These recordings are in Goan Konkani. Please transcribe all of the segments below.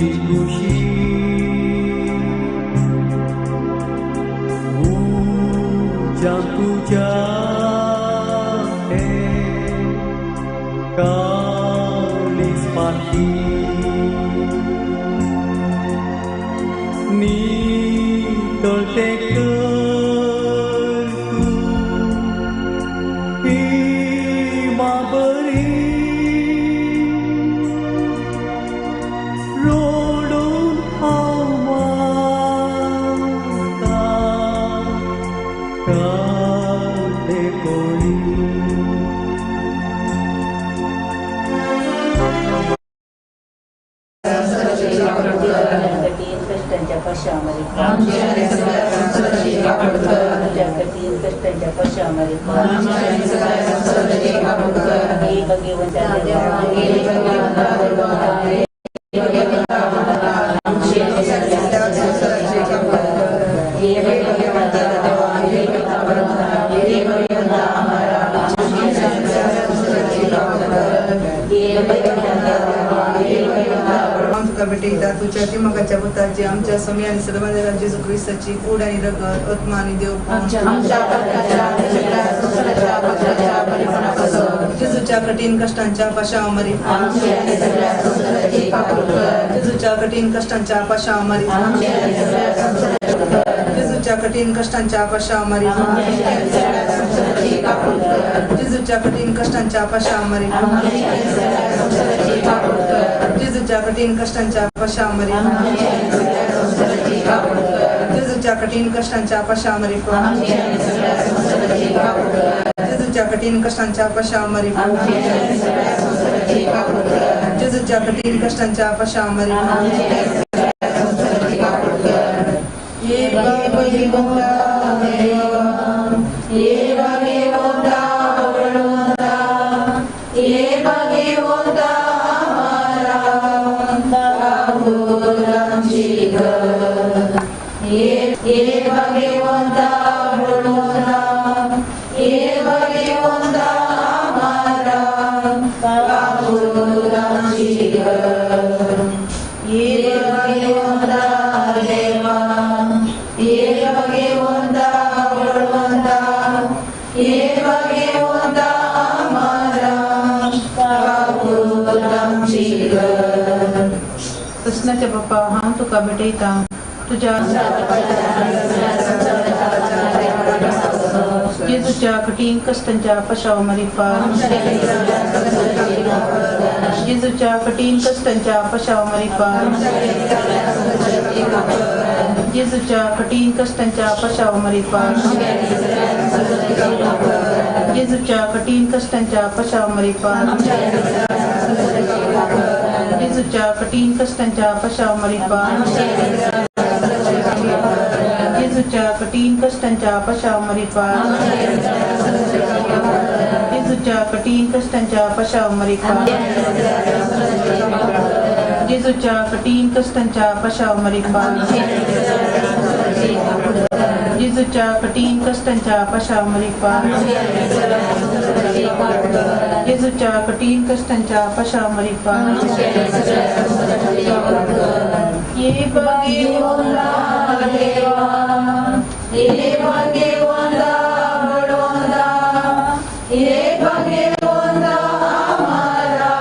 कुशी उज्यान तुज्या हें काळीज पाती नितळ तें कर तूं हिमा बरी रडून हांव मागता काडे पळी. कठीण कष्टांच्या पश्यामध्ये कठीण कष्टांच्या पश्यामध्ये तुका भेटयता तुझ्या तिमकाच्या पुताची आमच्या स्वामी आणि सर्वांच्या जेजू ख्रिस्ताची कूड आणि रगत आत्मा आणि देवपण जेजूच्या कठीण कष्टांच्या पाशावमारी जेजूच्या कठीण कष्टांच्या पाशावमारी जेजूच्या कठीण कष्टांच्या पाशावमारी जेजूच्या कठीण कष्टांच्या पाशावमारी जेजूच्या कठीण कष्टांच्या पाशावमारी जेजूच्या कठीण कष्टांच्या पाशावमारी जेजूच्या कठीण कष्टांच्या पाशावमारी जेजूच्या कठीण कष्टांच्या पाशावमारी. कृष्णाच्या बाप्पा हांव तुका भेटयता तुझ्या जेजूच्या कठीण कष्टांच्या पशावमारी जेजूच्या कठीण कष्टांच्या पशावमारी जेजूच्या कठीण कष्टांच्या पशावमारी जेजूच्या कठीण कष्टांच्या पशावमारी जेजूच्या कठीण कष्टांच्या पशावमारी जेजूच्या कठीण कष्टांच्या पशावमारी जेजूच्या कठीण कष्टांच्या पशावमारी जेजूच्या कठीण कष्टांच्या पशावमारी जेजूच्या कठीण कष्टांच्या पशावमारी जेजूच्या कठीण कष्टांच्या पशावमारी. ये भगवंता देवा, ये भगवंता बळवंता, ये भगवंता आमारा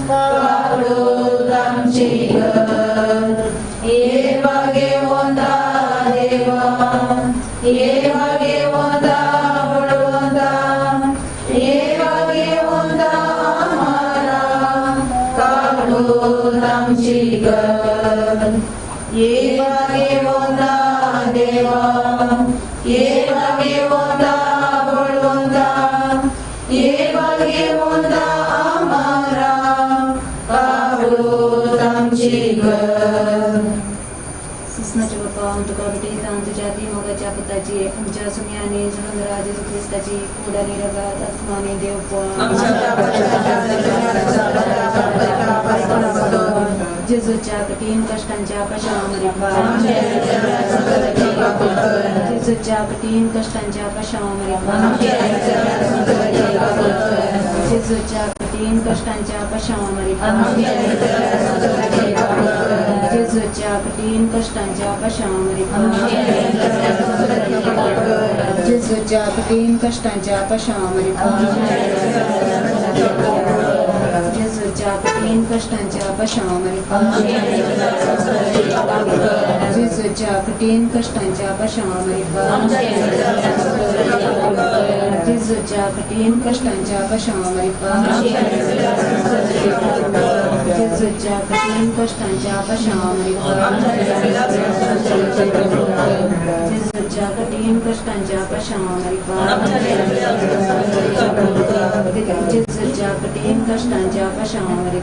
काळूत आमची गत. ये भगवंता देवा, ये भगवंता बळवंता, ये भगवंता आमारा काळूत आमची गत. ये भगवंता देवा, ये भगवंता बळवंता, ये भगवंता आमारा काळूत आमची गत. कृष्णाच्या बाप्पा हांव तुका भेटयता तुझ्या मोगाच्या पुताची आमच्या स्वामी आणि जगंधरा जेजू ख्रिस्ताची कूड आणि रगत आत्मा आणि देवपण जेजूच्या कठीण कष्टांच्या पशावमारी जेजूच्या कठीण कष्टांच्या पशावमारी जेजूच्या कठीण कष्टांच्या पशावमारी जेजूच्या कठीण कष्टांच्या पाशांवर, जेजूच्या कठीण कष्टांच्या पाशांवर, जेजूच्या कठीण कष्टांच्या पाशांवर, जेजूच्या कठीण कष्टांच्या पाशांवर, जेजूच्या कठीण कष्टांच्या पाशांवर, जेजूच्या कठीण कष्टांच्या पाशांवर, जेजूच्या कठीण कष्टांच्या पाशांवर, जेजूच्या कठीण कष्टांच्या पाशांवर.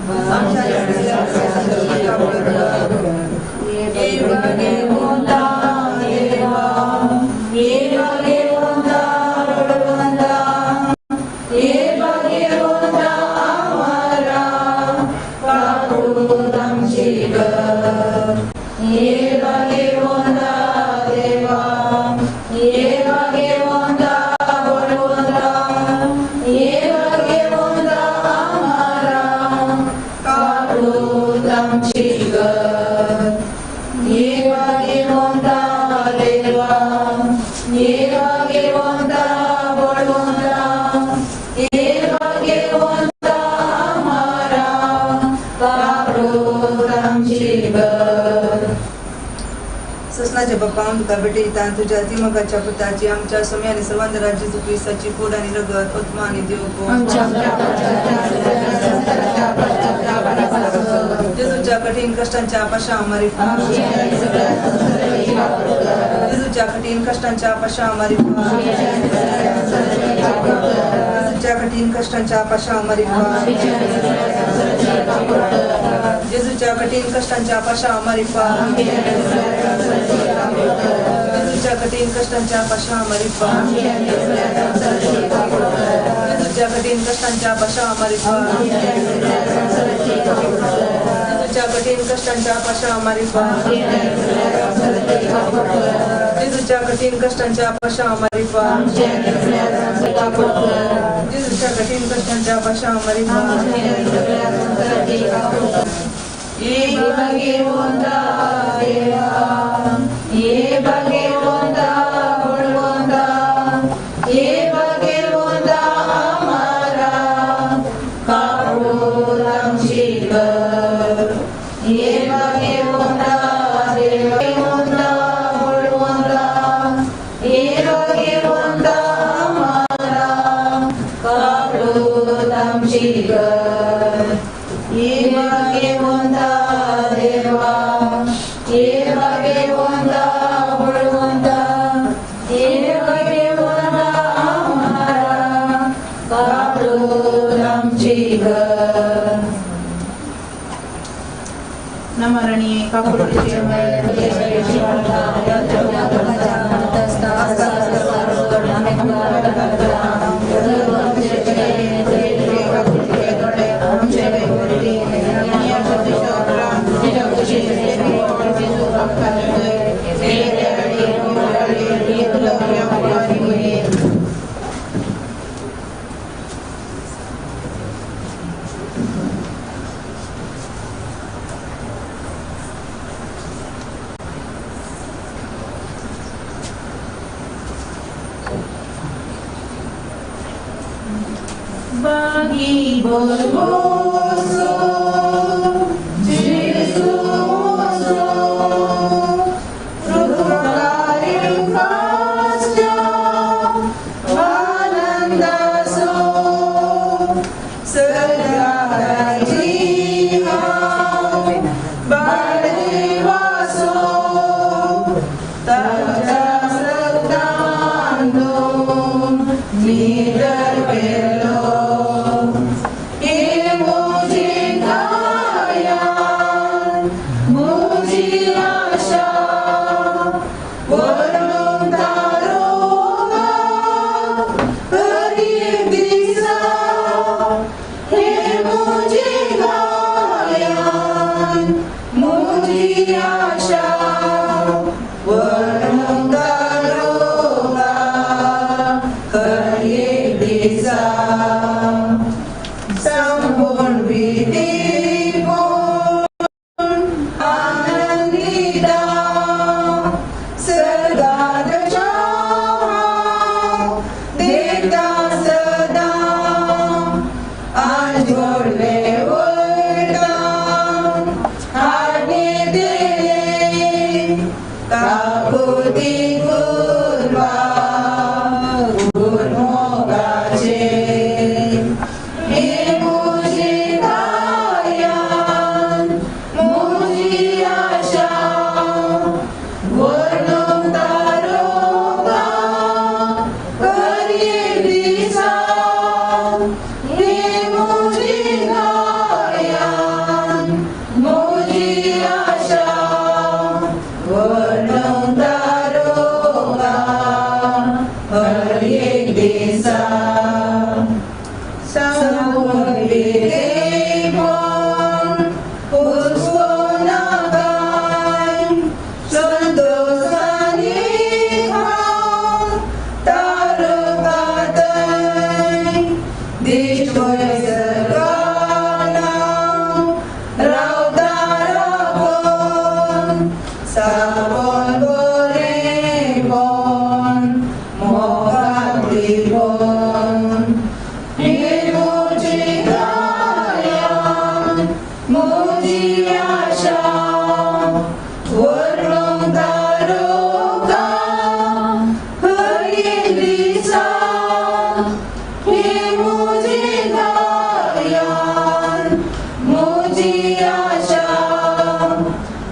ससनाच्या बाप्पा हांव तुका भेटयता तुज्या अतिमोगाच्या पुताची आमच्या स्वामी आनी सर्वांधरा जेजू क्रिस्ताची कूड आनी रगत आत्मा आनी देव. जेजूच्या कठीण कष्टांच्या पाशां जेजूच्या कठीण कष्टांच्या पाशां जेजूच्या कठीण कष्टांच्या पाशां जेजूच्या कठीण कष्टांच्या पाशां जेजूच्या कठीण कष्टांच्या पाशां जेजूच्या कठीण कष्टांच्या पाशां जेजूच्या कठीण कष्टांच्या पाशां जेजूच्या कठीण कष्टांच्या पाशां जेजूच्या कठीण कष्टांच्या पाशां. Someone be born,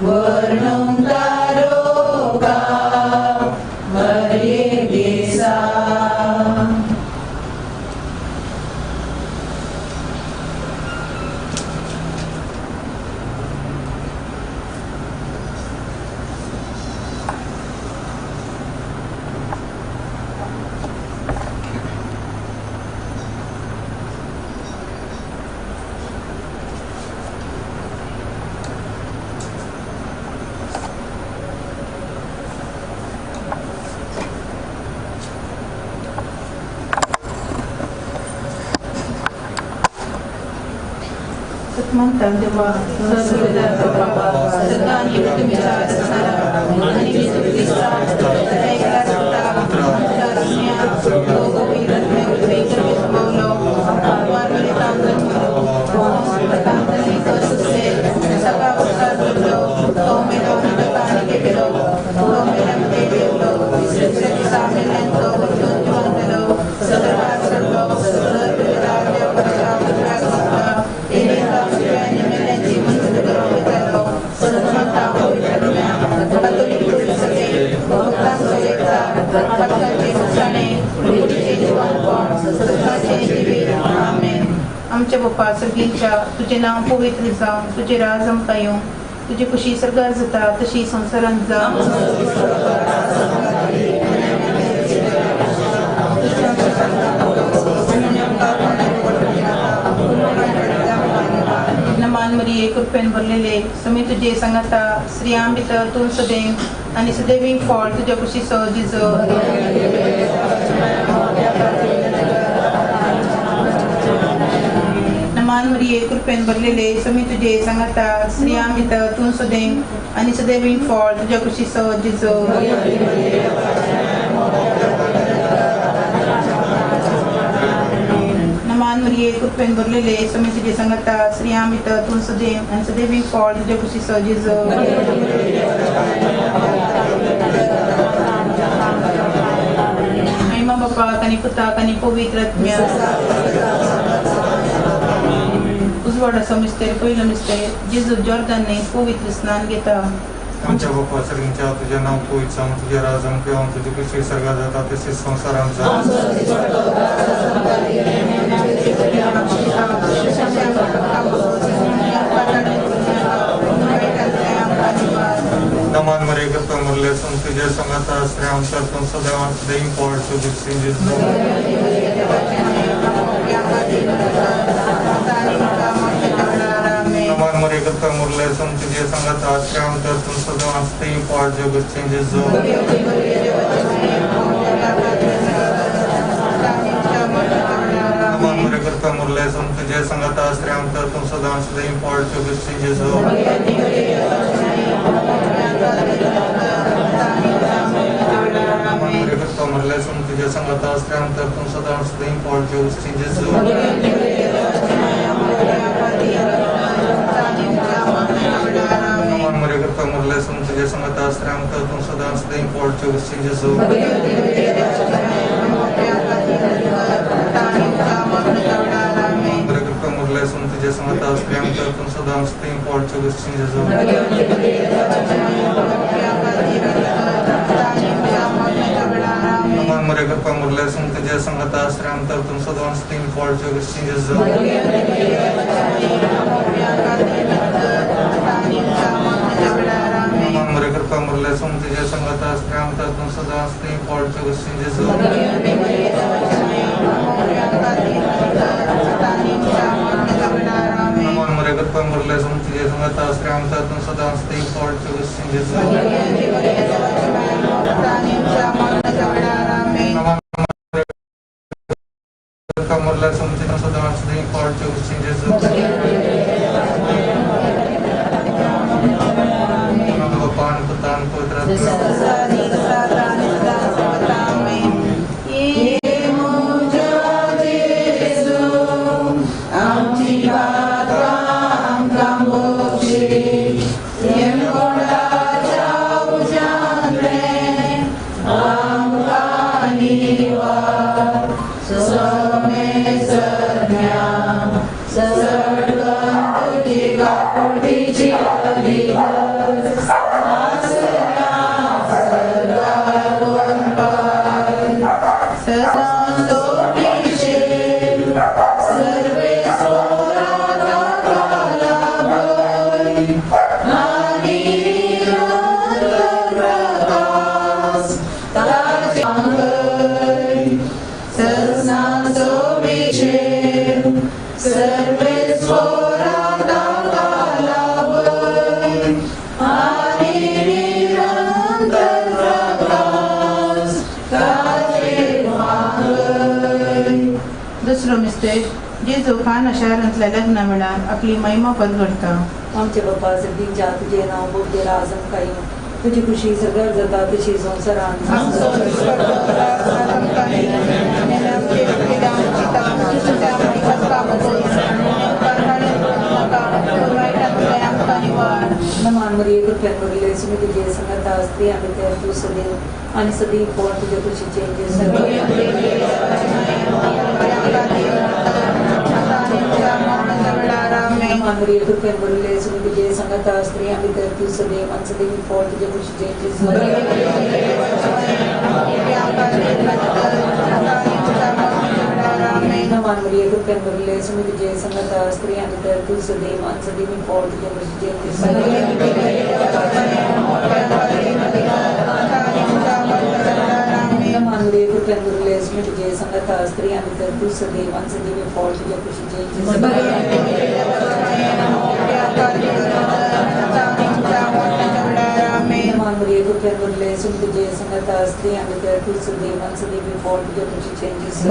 वर्णूंक तारोका हर एक दिसा. Mantan Dewa, आमच्या बापा सर्गीच्या तुझे नाव पवित्र जावं, तुझे राज आमकां येवं, तुजी खुशी सर्गार जाता तशी संवसारांत जावं. नमान मरिये कृपेन भरलेले समी तुझे सांगाता, स्त्रियां भितर तूं सदैव आनी सदैवी फळ तुज्या कुशीचो जिजो. नमान मरिये कृपेन भरलेले समी तुझे सांगाता, स्त्रियां भितर तूं सदैव आनी सदैवी फळ तुज्या कुशीचो जिजो. नमान मरिये कृपेन भरलेले समी तुझे सांगाता, स्त्रियां भितर तूं सदैव आनी सदैवी फळ तुज्या कुशीचो जिजो. महिमा बापाक आनी पुताक आनी पवित्र आत्म्याक. उजवाड असो मिस्तेर पयलो मिस्तेर जेजू जॉर्दन न्हंयेंत पवित्र स्नान घेता. आमच्या बापा सर्गीच्या तुझे नाव पवित्र जावं, तुझे राज आमकां येवं, तुजी खुशी सर्गात जाता तशी संवसारांत जावं. नमान मरिये कृपेन भरलेले समी तुझे सांगाता, स्त्रियां भितर तूं सदैव आनी सदैव फळ तुज्या कुशीचो जिजो. नमान मरिये कृपेन भरलेले समी तुझे सांगाता, स्त्रियां भितर तूं सदैव आनी सदैव फळ तुज्या कुशीचो जिजो. नमान मरिये कृपेन भरलेले समी तुझे सांगाता, स्त्रियां भितर तूं सदैव आनी सदैव फळ तुज्या कुशीचो जिजो. नमान मरिये कृपेन भरलेले समी तुझे सांगाता, स्त्रियां भितर तूं सदैव आनी सदैव फळ तुज्या कुशीचो जिजो. नमान मरिये कृपेन भरलेले समी तुझे सांगाता, स्त्रियां भितर तूं सदैव आनी सदैव फळ तुज्या कुशीचो जिजो. नमान मरिये कृपेन भरलेले समी तुझे सांगाता, स्त्रियां भितर तूं सदैव आनी सदैव फळ तुज्या कुशीचो जिजो. नमान मरिये कृपेन भरलेले समी तुझे सांगाता, स्त्रियां भितर तूं सदैव आनी सदैव फळ तुज्या कुशीचो जिजो. नमान मरिये कृपेन भरलेले समी तुझे सांगाता, स्त्रियां भितर तूं सदैव आनी सदैव फळ तुज्या कुशीचो जिजो. नमान मरिये कृपेन भरलेले समी तुझे सांगाता, स्त्रियां भितर तूं सदैव आनी सदैव फळ तुज्या कुशीचो जिजो. नमान मरिये कृपेन भरलेले समी तुझे सदैव आनी सदैव फळ तुज्या कुशीचो जिजो. बापान पुतान पवित्र आत्म्याक. Sir, मिस्तेर जेजू काना शारांतल्या लग्ना वेळार आपली महिमा परगडता. आमचे बापा सर्गीच्या तुझे नाव बोगदे राज आमकां येवं, तुजी खुशी सगळ्यार जाता तशी संवसारांत. आमचो दिसपट्टो रास आमकां दी आनी आमचे चुकलें आमकां वायटांतलें आमकां निवार. नमान मरिये कृपेन भरिल्ले सुमी तुजे संगता, स्त्रियां भितर तूं सदैव आनी सदैव फळ तुजे कुशीचें जेजू. नमान मरिये कृपेन भरिल्ले सुमी तुजे संगता, स्त्रियां भितर तूं सदैव आनी सदैव फळ तुजे कुशीचें जेजू. नमान मरिये कृपेन भरिल्ले सुमी तुजे संगता, स्त्रियां भितर तूं सदैव आनी सदैव फळ तुजे कुशीचें जेजू. नमान मरिये कृपेन भरिल्ले सुमी तुजे संगता, स्त्रियां भितर तूं सदैव आनी सदैव फळ तुजे कुशीचें जेजू. नमान मरिये कृपेन भरिल्ले सुमी तुजे संगता, स्त्रियां भितर तूं सदैव आनी सदैव फळ तुजे कुशीचें जेजू.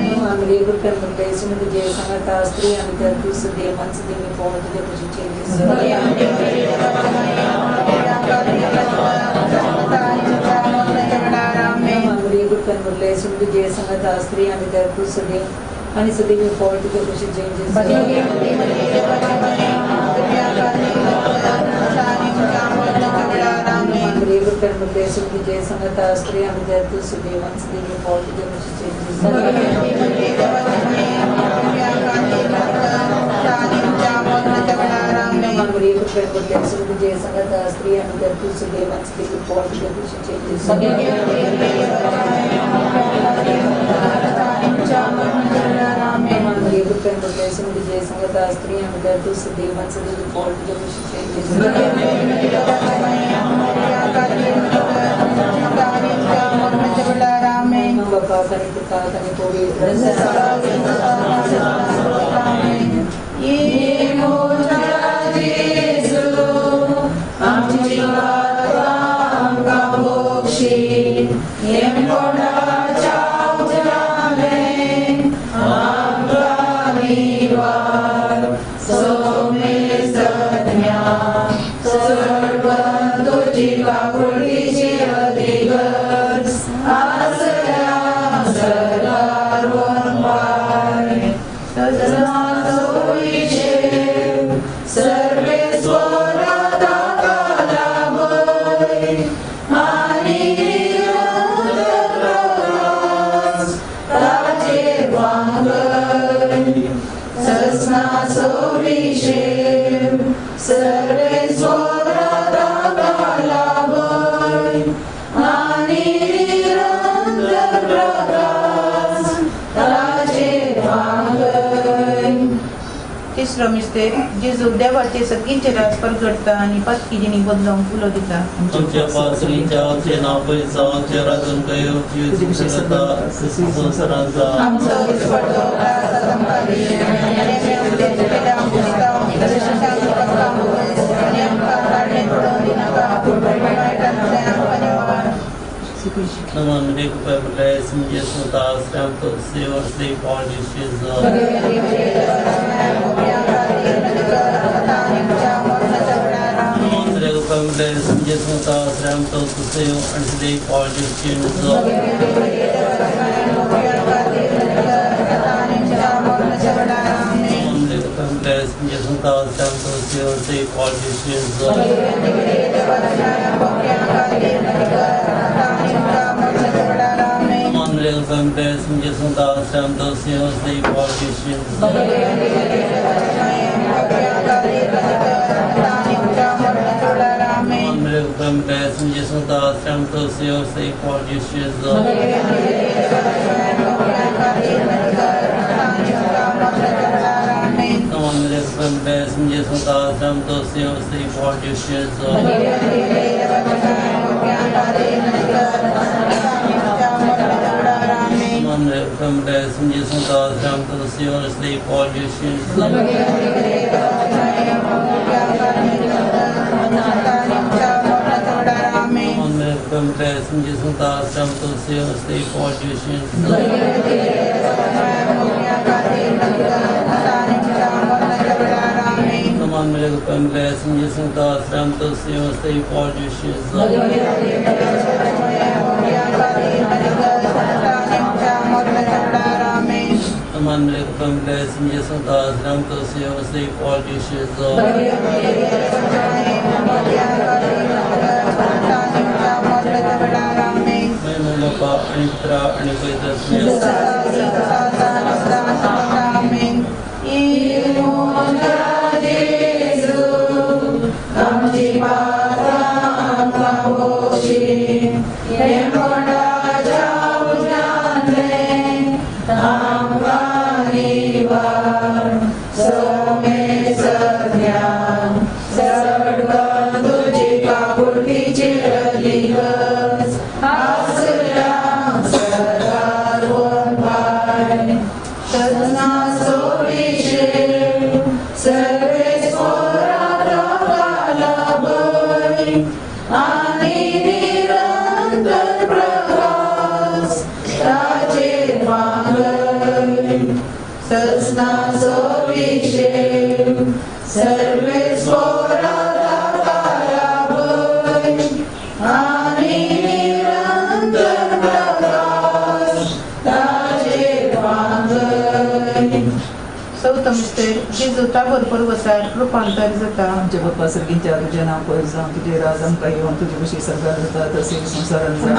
नमान मरिये कृपेन भरिल्ले सुमी तुजे संगता, स्त्रियां भितर तूं सदैव आनी सदैव फळ तुजे कुशीचें जेजू. नमान मरिये कृपेन भरिल्ले सुमी तुजे संगता, स्त्रियां भितर तूं सदैव आनी सदैव फळ तुजे कुशीचें जेजू. नमान मरिये कृपेन भरिल्ले सुमी तुजे संगता, स्त्रियां भितर तूं सदैव आनी सदैव फळ तुजे कुशीचें जेजू. नमान मरिये कृपेन भरिल्ले सुमी तुजे संगता, स्त्रियां भितर तूं सदैव आनी सदैव फळ तुजे कुशीचें जेजू. नमान मरिये कृपेन भरिल्ले सुमी तुजे संगता, स्त्रियां भितर तूं सदैव आनी सदैव फळ तुजे कुशीचें जेजू. बापा आनी पुताक आनी पवित्र तिसरो मिस्तेर जेजू देवाचे सगळींचे राज परगडता आनी पातकी जिणी बदलूंक उलो दिता. आमच्या पासरीच्या आमचे नांव पयसा आमचे राजून आमचो दिसपट्टो रास आमकां दी आनी आमचे चुकलें आनी आमकां काडणेंत पडोवंक दिनाका, पूण वायटांतलें आमकां निवार. नमान मरिये कृपेन भरिल्ले सुमी तुजे संगता, स्त्रियां भितर तूं सदैव आनी सदैव फळ तुजे कुशीचें नमान मरिये कृपेन भरिल्ले सुमी तुजे संगता, स्त्रियां भितर तूं सदैव आनी सदैव फळ तुजे कुशीचें नमान मरिये कृपेन भरिल्ले सुमी तुजे संगता, स्त्रियां भितर तूं सदैव आनी सदैव फळ तुजे कुशीचें नमान मरिये कृपेन भरिल्ले सुमी तुजे संगता, स्त्रियां भितर तूं सदैव आनी सदैव फळ तुजे कुशीचें नमान मरिये कृपेन भरिल्ले सुमी तुजे संगता, स्त्रियां भितर तूं सदैव आनी सदैव फळ तुजे कुशीचें नमान मरिये कृपेन भरिल्ले सुमी तुजे संगता, स्त्रियां भितर तूं सदैव आनी सदैव फळ तुजे कुशीचें नमान मरिये कृपेन भरिल्ले सुमी तुजे संगता, स्त्रियां भितर तूं सदैव आनी सदैव फळ तुजे कुशीचें नमान मरिये कृपेन भरिल्ले तुझे संगता स्त्रियां भितर तूं फळ तुझे नमान मरिया कृपेन भरलें तुझे संगता स्त्रियां भितर तूं फळ तुझे नमान मरिया कृपेन भरलें तुझे संगता स्त्रियां भितर तूं फळ तुझे बापा आणि पुत्रा आणि पवित्र रूपांतर जाता. आमच्या बाप्पा सर्गींच्या तुझे नाव पवित्र जावं, तुझे राज आमकां येवं, तुजे कशी सरकार जाता तशी संवसारांत जावं.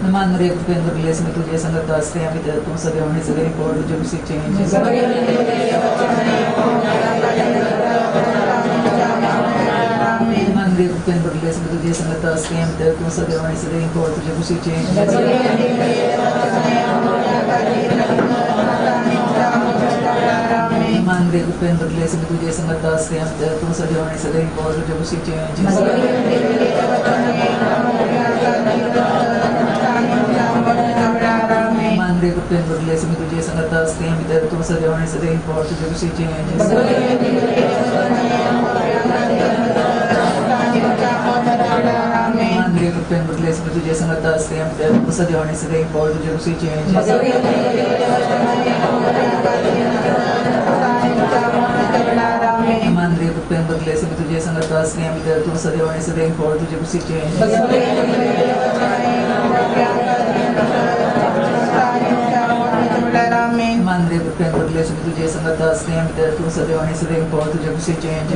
नमान मरिया कृपेन भरलें आसा, तुझे संगता स्त्रियां भितर तूं सदैव आनी सदैव फळ तुजे कुशीचें. नमान मरिया कृपेन भरलें आसा, तुझे संगता स्त्रियां भितर तूं सदैव आनी सदैव फळ तुजे कुशीचें. नमान मरिया कृपेन भरलें आसा, तुझे संगता स्त्रियां भितर तूं सदैव आनी सदैव फळ तुजे कुशीचें. नमान मरिया कृपेन भरलें आसा, तुझे संगता स्त्रियां भितर तूं सदैव आनी सदैव फळ तुजे कुशीचें. नमान मरिया कृपेन भरलें आसा, तुझे संगता स्त्रियां भितर तूं सदैव आनी सदैव फळ तुजे कुशीचें. नमान मरिया कृपेन भरलें आसा, तुझे संगता स्त्रियां भितर तूं सदैव आनी सदैव फळ तुजे कुशीचें. नमान मरिया कृपेन भरलें आसा, तुझे संगता स्त्रियां भितर तूं सदैव आनी सदैव फळ तुजे कुशीचें.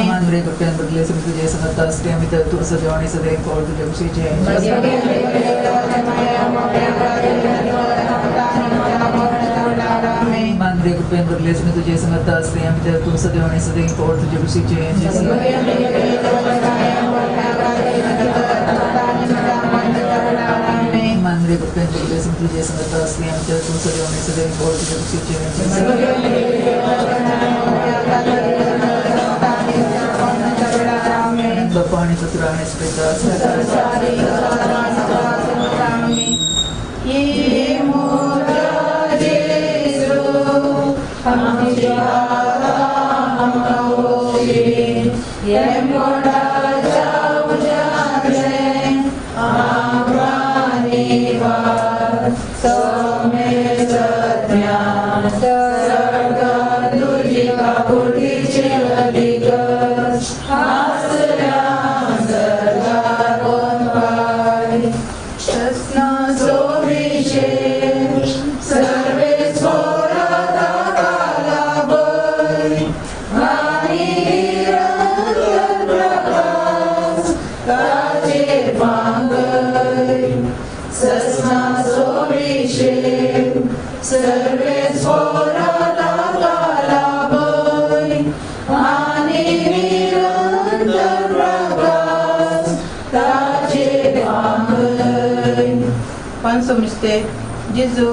नमान मरिया कृपेन भरलें आसा, तुझे संगता स्त्रियां भितर तूं सदैव आनी सदैव फळ तुजे कुशीचें. नमान मरिया कृपेन भरलें आसा, तुझे संगता स्त्रियां भितर तूं सदैव आनी सदैव फळ तुजे कुशीचें. नमान मरिया कृपेन भरलें आसा, तुझे संगता स्त्रियां भितर तूं सदैव आनी सदैव फळ तुजे कुशीचें. बापा आणि पुत्र आणि पवित्र पांचसो मिस्तेर जेजू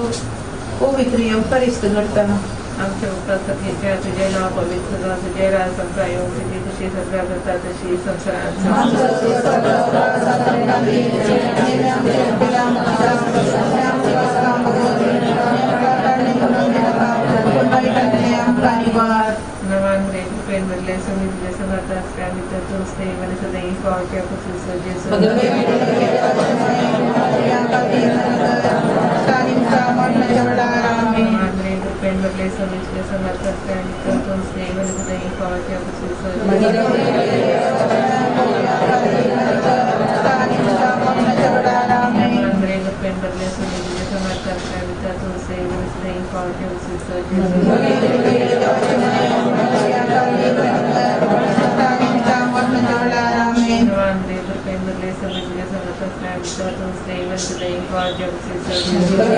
पवित्र येवकारिस्त घडटा आमच्या. सखेच्या तुझे नाव पवित्र जावं, तुझे राज आमकां येवं, तुजी खुशी सगळ्या जाता तशी संवसारांत. नवान मरिया कृपेन भरले स्वामी तुझ्या संगात स्त्रियां भितर तूं सदैव आनी सदैव फळ तुज्या कुशीचो जेजू. नवान मरिया कृपेन भरले स्वामी तुझ्या संगात स्त्रियां भितर तूं सदैव आनी सदैव फळ तुज्या कुशीचो जेजू. नवान मरिया कृपेन भरले स्वामी तुझ्या संगात स्त्रियां भितर तूं सदैव आनी सदैव फळ तुज्या कुशीचो जेजू. नवान मरिया कृपेन भरले स्वामी तुझ्या संगात स्त्रियां भितर तूं सदैव आनी सदैव फळ तुज्या कुशीचो जेजू. नवान मरिया कृपेन भरले स्वामी तुझ्या संगात स्त्रियां भितर तूं सदैव आनी सदैव फळ तुज्या कुशीचो जेजू. नवान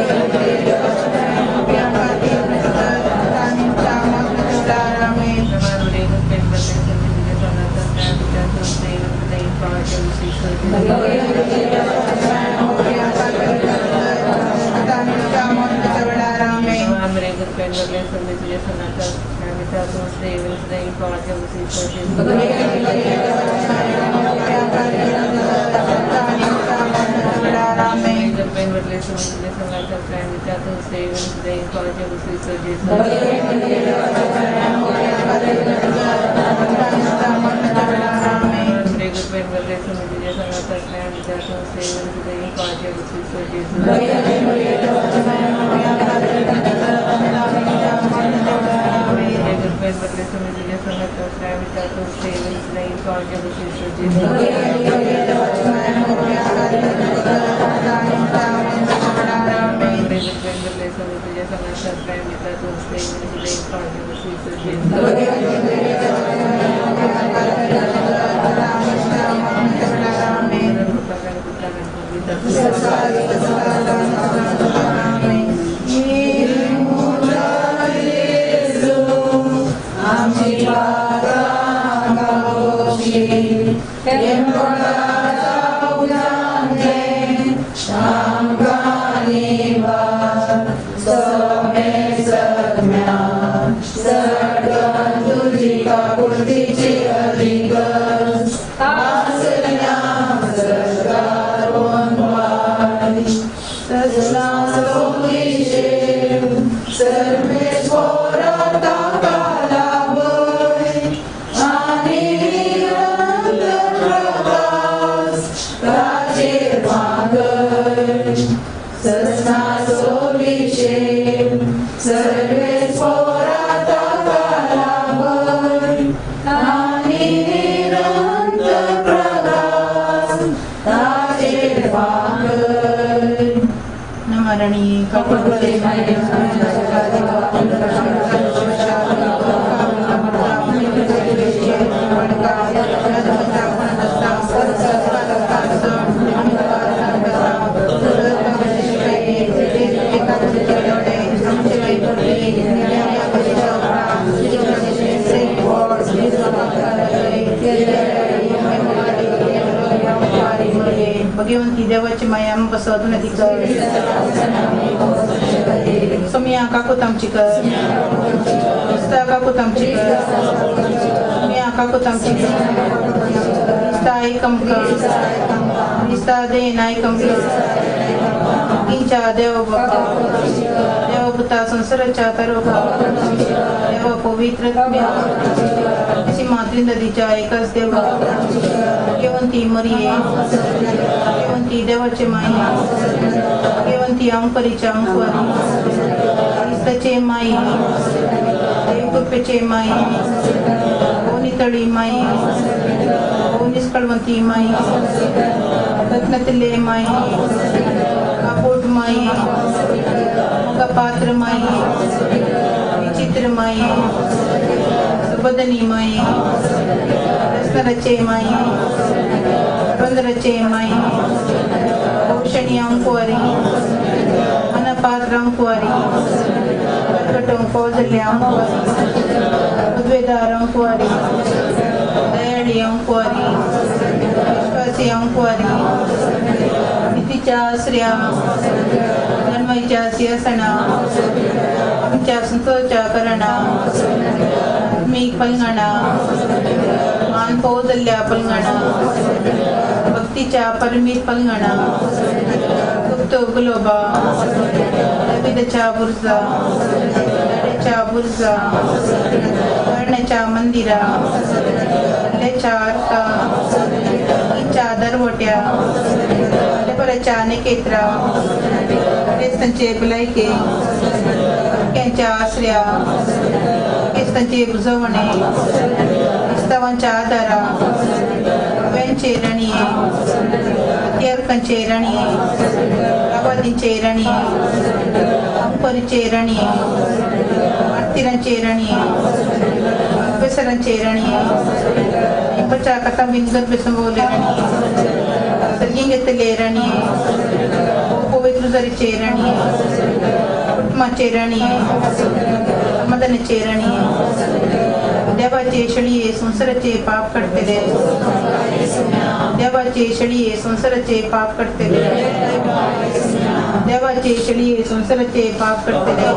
मरिया कृपेन भरले स्वामी तुझ्या संगात स्त्रियां भितर तूं सदैव आनी सदैव फळ तुज्या कुशीचो जेजू. कृपेन भरले स्वामी तुझ्या संगात स्त्रियां भितर तूं सदैव आनी सदैव फळ तुज्या कुशीचो जेजू. नवान मरिया कृपेन भरले स्वामी तुझ्या संगात स्त्रियां भितर तूं सदैव आनी सदैव फळ तुज्या कुशीचो जेजू. मरिया कृपेन भरले स्वामी तुझ्या संगात स्त्रियां भितर तूं सदैव आनी सदैव फळ तुज्या कुशीचो जेजू. मरिया कृपेन भरले स्वामी तुझ्या संगात स्त्रियां भितर तूं सदैव आनी सदैव फळ तुज्या कुशीचो जेजू. भगवंती देवाची माया बसवत नदी कर सोमिया काकूत आमची कर क्रिस्ता काकूत आमची कर सोमिया काकूत आमची कर क्रिस्ता एकम कर क्रिस्ता दे नायकम कर किंचा देव बापा देव पुता संसाराच्या तारोखा देव पवित्र अशी मातृ एकाच देवा भगवंती मरिये भगवंती देवाचे माई भगवंती अंकरीच्या अंकुरी क्रिस्ताचे माई देवकृपेचे माई ओनितळी माई ओनिस्कळवंती माई रत्नतिले माई कापोट माई मुखपात्र माई विचित्र माई सुबदनी माई रत्नरचे माई रंद्रचे माई भूषणी अंकुरी मनपात्र अंकुरी कर्कटं कौजल्य अंकुरी पदवेदार अंकुरी दयाळी अंकुरी विश्वासी अंकुरी नीतीच्या आश्रया धर्माच्या सिंहासना आमच्या संतोषाच्या करणा आत्मीक पलंगणा, मान पोवजल्ल्या पलंगणा, भक्तीच्या परमीत पलंगणा, गुप्त गुलोबा, दाविदाच्या बुर्जा, दाड्याच्या बुर्जा, करण्याच्या मंदिरा, कल्ल्याच्या अर्का, च्या दरवट्या, लेपराच्या निकेत्रा, क्रिस्तांचे भलायके, त्यांच्या आसऱ्या, क्रिस्तांचे बुजवणे, क्रिस्तावांच्या आधारा, व्यांचे रणये, हत्यारकांचे रणये, आबादींचे रणये, अंपरीचे रणये, मार्तिरांचे रणये, अभ्यासरांचे रणये, इपच्या कथाबिंगत बेसंबवले रणये, सर्गिंगेतले रणये, पवित्र रुजारीचे रणये, कुटुंबाचे रणये, समाधानाचे रणये, देवाचे शळये संसाराचे पाप काडटले, देवाचे शळये संसाराचे पाप काडटले, देवाचे शळये संसाराचे पाप काडटले.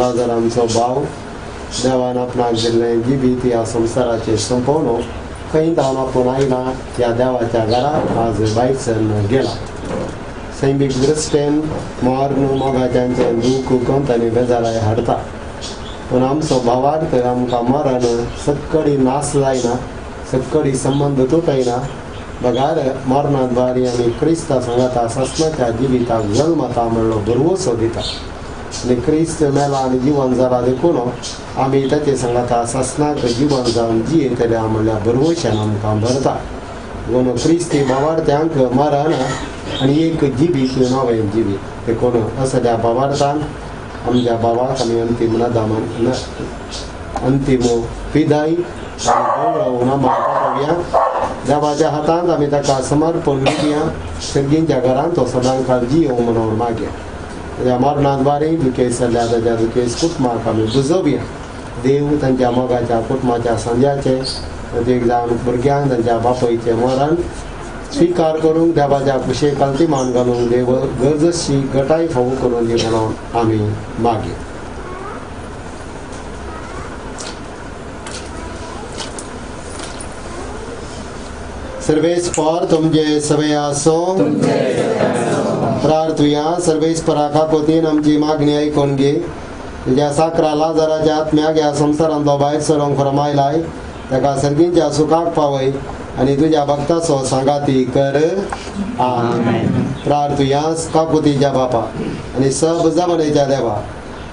लाजर आमचो भाव देवान आपणाक दिल्लें जिवीत ह्या संवसाराचेर सोंपोवन खंय धांवन आपूण आयला ह्या देवाच्या घरा आज भायर सरन गेला. सैमीक दृश्टेन मर्ण मोगाच्यांचें दूख कंत आनी बेजाराय हाडटा, पूण आमचो भावार्थ आमकां मरण सक्कडी नाश जायना, सक्कडी संबंद तुटयना, बगार मरणाद्वारे आमी क्रिस्ता सांगाता सासणाच्या जिविताक जल्मता म्हणलो भरवसो दिता. आनी क्रिस्त मेला आनी जिवन जाला देखून आमी ताचे सांगाता सासणाक जिवन जावन जियेतले म्हणल्यार भरवशान आमकां भरता. देखून क्रिस्ती भावार्थ्यांक मरण आनी एक जिवीत नवें जिवीत. देखून असल्या भावार्थान आमच्या भावाक आमी अंतीम नदामन अंतीम विदाय आनी गौरव नमन पावया. देवाच्या हातांत आमी ताका समर्पण दिवया. सर्गींच्या घरांत तो सदां काळ जियो म्हणून मागया. ताच्या मरणाद्वारे दुखेस जाल्ल्या ताच्या दुखेस कुटुंबाक आमी बुजोवया. देव तांच्या मोगाच्या कुटुंबाच्या सांज्याचे एक जावन भुरग्यांक तांच्या बापयचें मरण स्विकार करूंक देवाच्या कुशेक मान घालूंक देव गरजशी गटाय फावो करून दी म्हणून आमी मागया. सर्वेस्पर तुमचे सवे आसो. प्रार्थुया. सर्वेस्परा काकोतीन आमची मागणी आयकून घे. तुज्या साकरा लाजराच्या आत्म्याक ह्या संवसारांतलो भायर सरोंक फरमायलाय ताका सर्गींच्या सुखाक पावय आनी तुज्या भक्ताचो सांगाती कर. आमेन. प्रार्थुया. काकुतीच्या बापा आनी सब जमानेच्या देवा,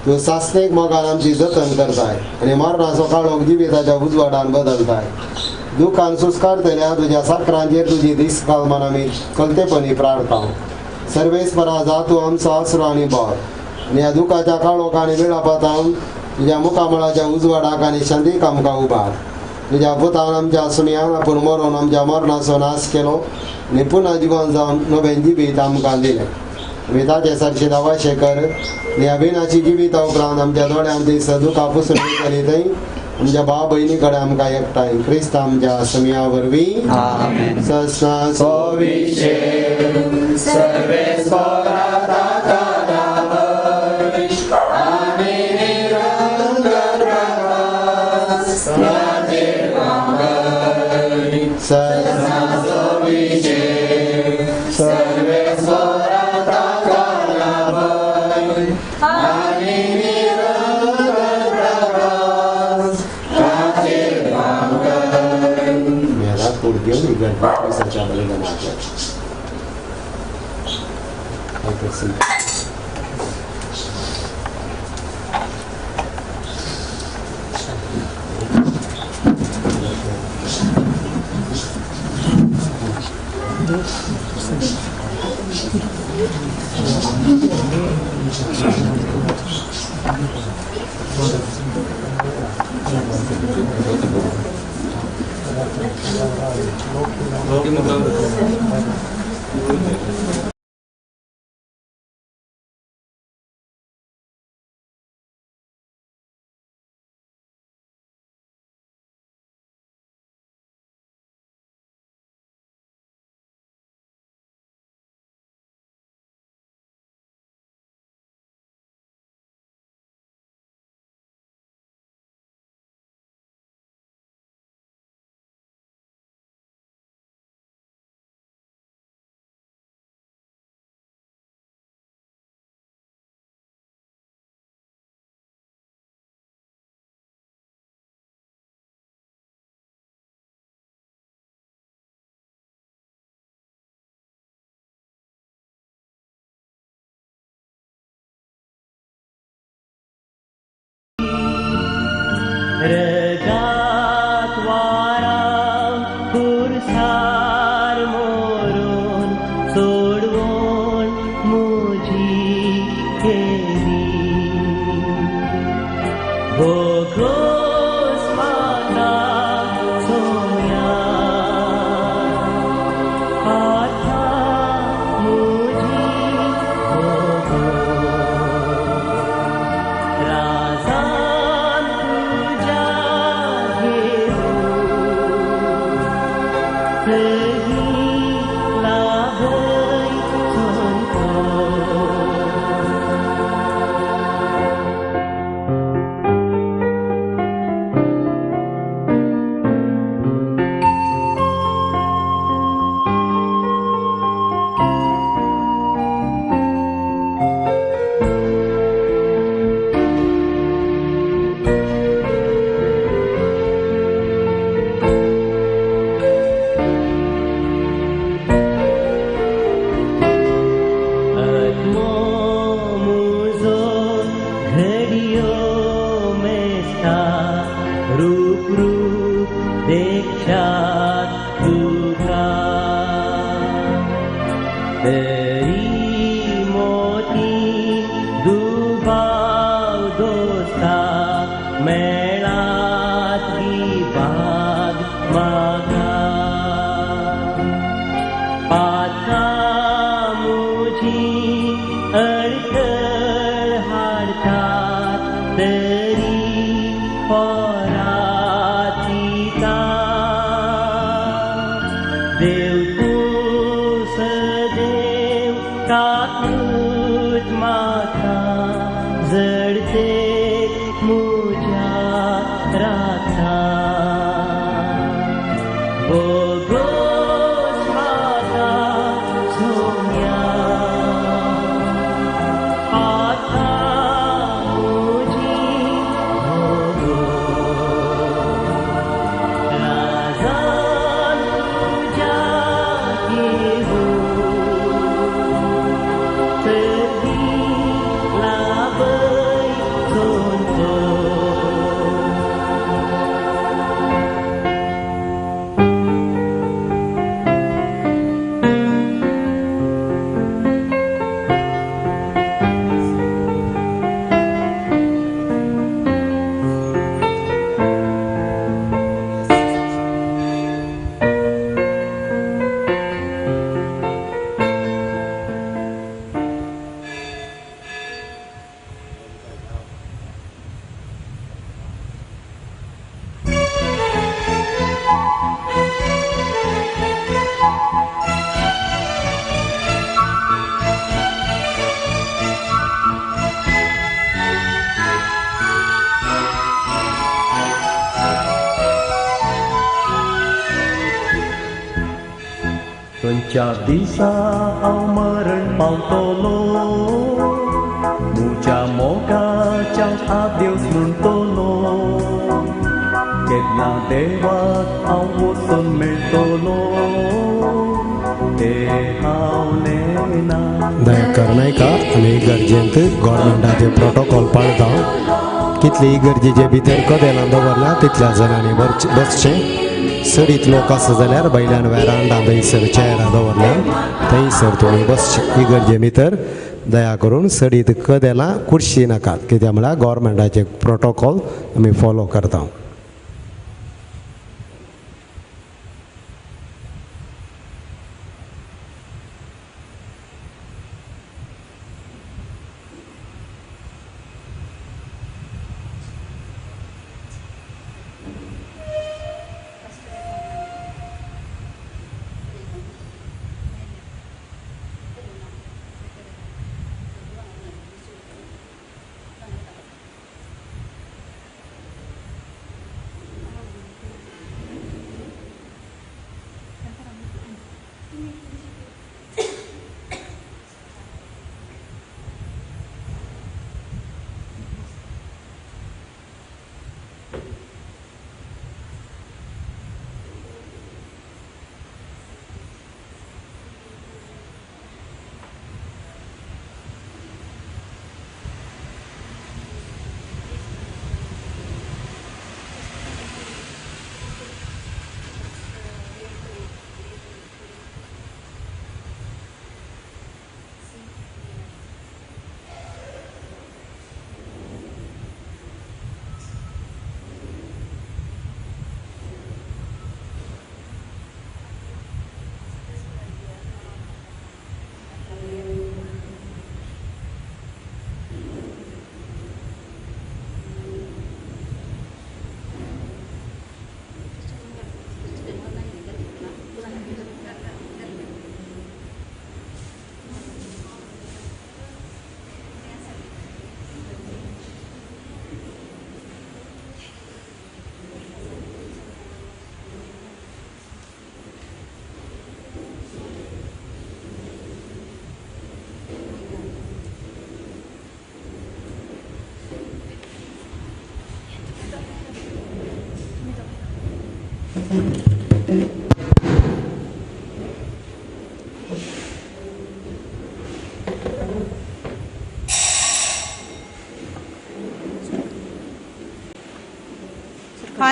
तूं सासणेक मोगान आमची जतन करताय आनी मरणाचो काळोख जिविताच्या उजवाडान बदलताय. दुखान सुस्कारतल्या तुज्या साकरांचेर तुजी दीस घाल आमी कलतेपणी प्रार्थना. सर्वेस्परा जा तूं आमचो आसरो आनी बळ आनी ह्या दुखाच्या काळोख आनी वेळापातावन तुज्या मुखामळाच्या उजवाडाक आनी शांतीक आमकां उबार. तुज्या पुतान आमच्या सुमयान आपूण मरोन आमच्या मरणाचो नाश केलो आनी पुन्हा जिवन जावन नवें जिवीत आमकां दिलें. आमी ताचे सारशे दावाशे कर आनी ह्या विनाची जिविता उपरांत आमच्या दोळ्यांत दीस दुखां पुसून वयतली थंय आमच्या भाव भयणी कडेन आमकां एकठांय क्रिस्त आमच्या समिया वरवीं. रगात वाराव पुरसार मोरून सोडवून मुजी केली हो घोस माता सोया आता मुजी हो राजान तुझ्या रूप रूप देखच्यात तुका तरी मोती दुबाव दोस्ता मेळात गी बाग म्हाका पाता मुजी अडखळ हाडटात तरी परातीता देव तूं सदैव काकूत माता जडते मुज्या राखता बोगोस माता सोम्या आता मुजी भोगो राजान तुज्या घेवू तरी लाभय जोंतो. खंयच्या दिसा हांव मरण पावतलो म्हज्या मोगाच्या आदेस म्हणटलो केन्ना देवाक हांव वचून मेळटलो तें हांव नेणा. दया करनायका आमी इगर्जेंत गव्हर्मेंटाचे प्रोटोकॉल पाळता. कितले इगर्जेचे भितर कदेलां दवरला तितल्या जाणांनी बसचें. चडीत लोक आसा जाल्यार भायल्यान वेरांडा थंयसर चेअरां दवरल्या थंयसर तुमी बसचें. इगर्जे भितर दया करून चडीत कदेलां कुर्शी नाकात, कित्याक म्हळ्यार गव्हर्मेंटाचे प्रोटोकॉल आमी फॉलो करता.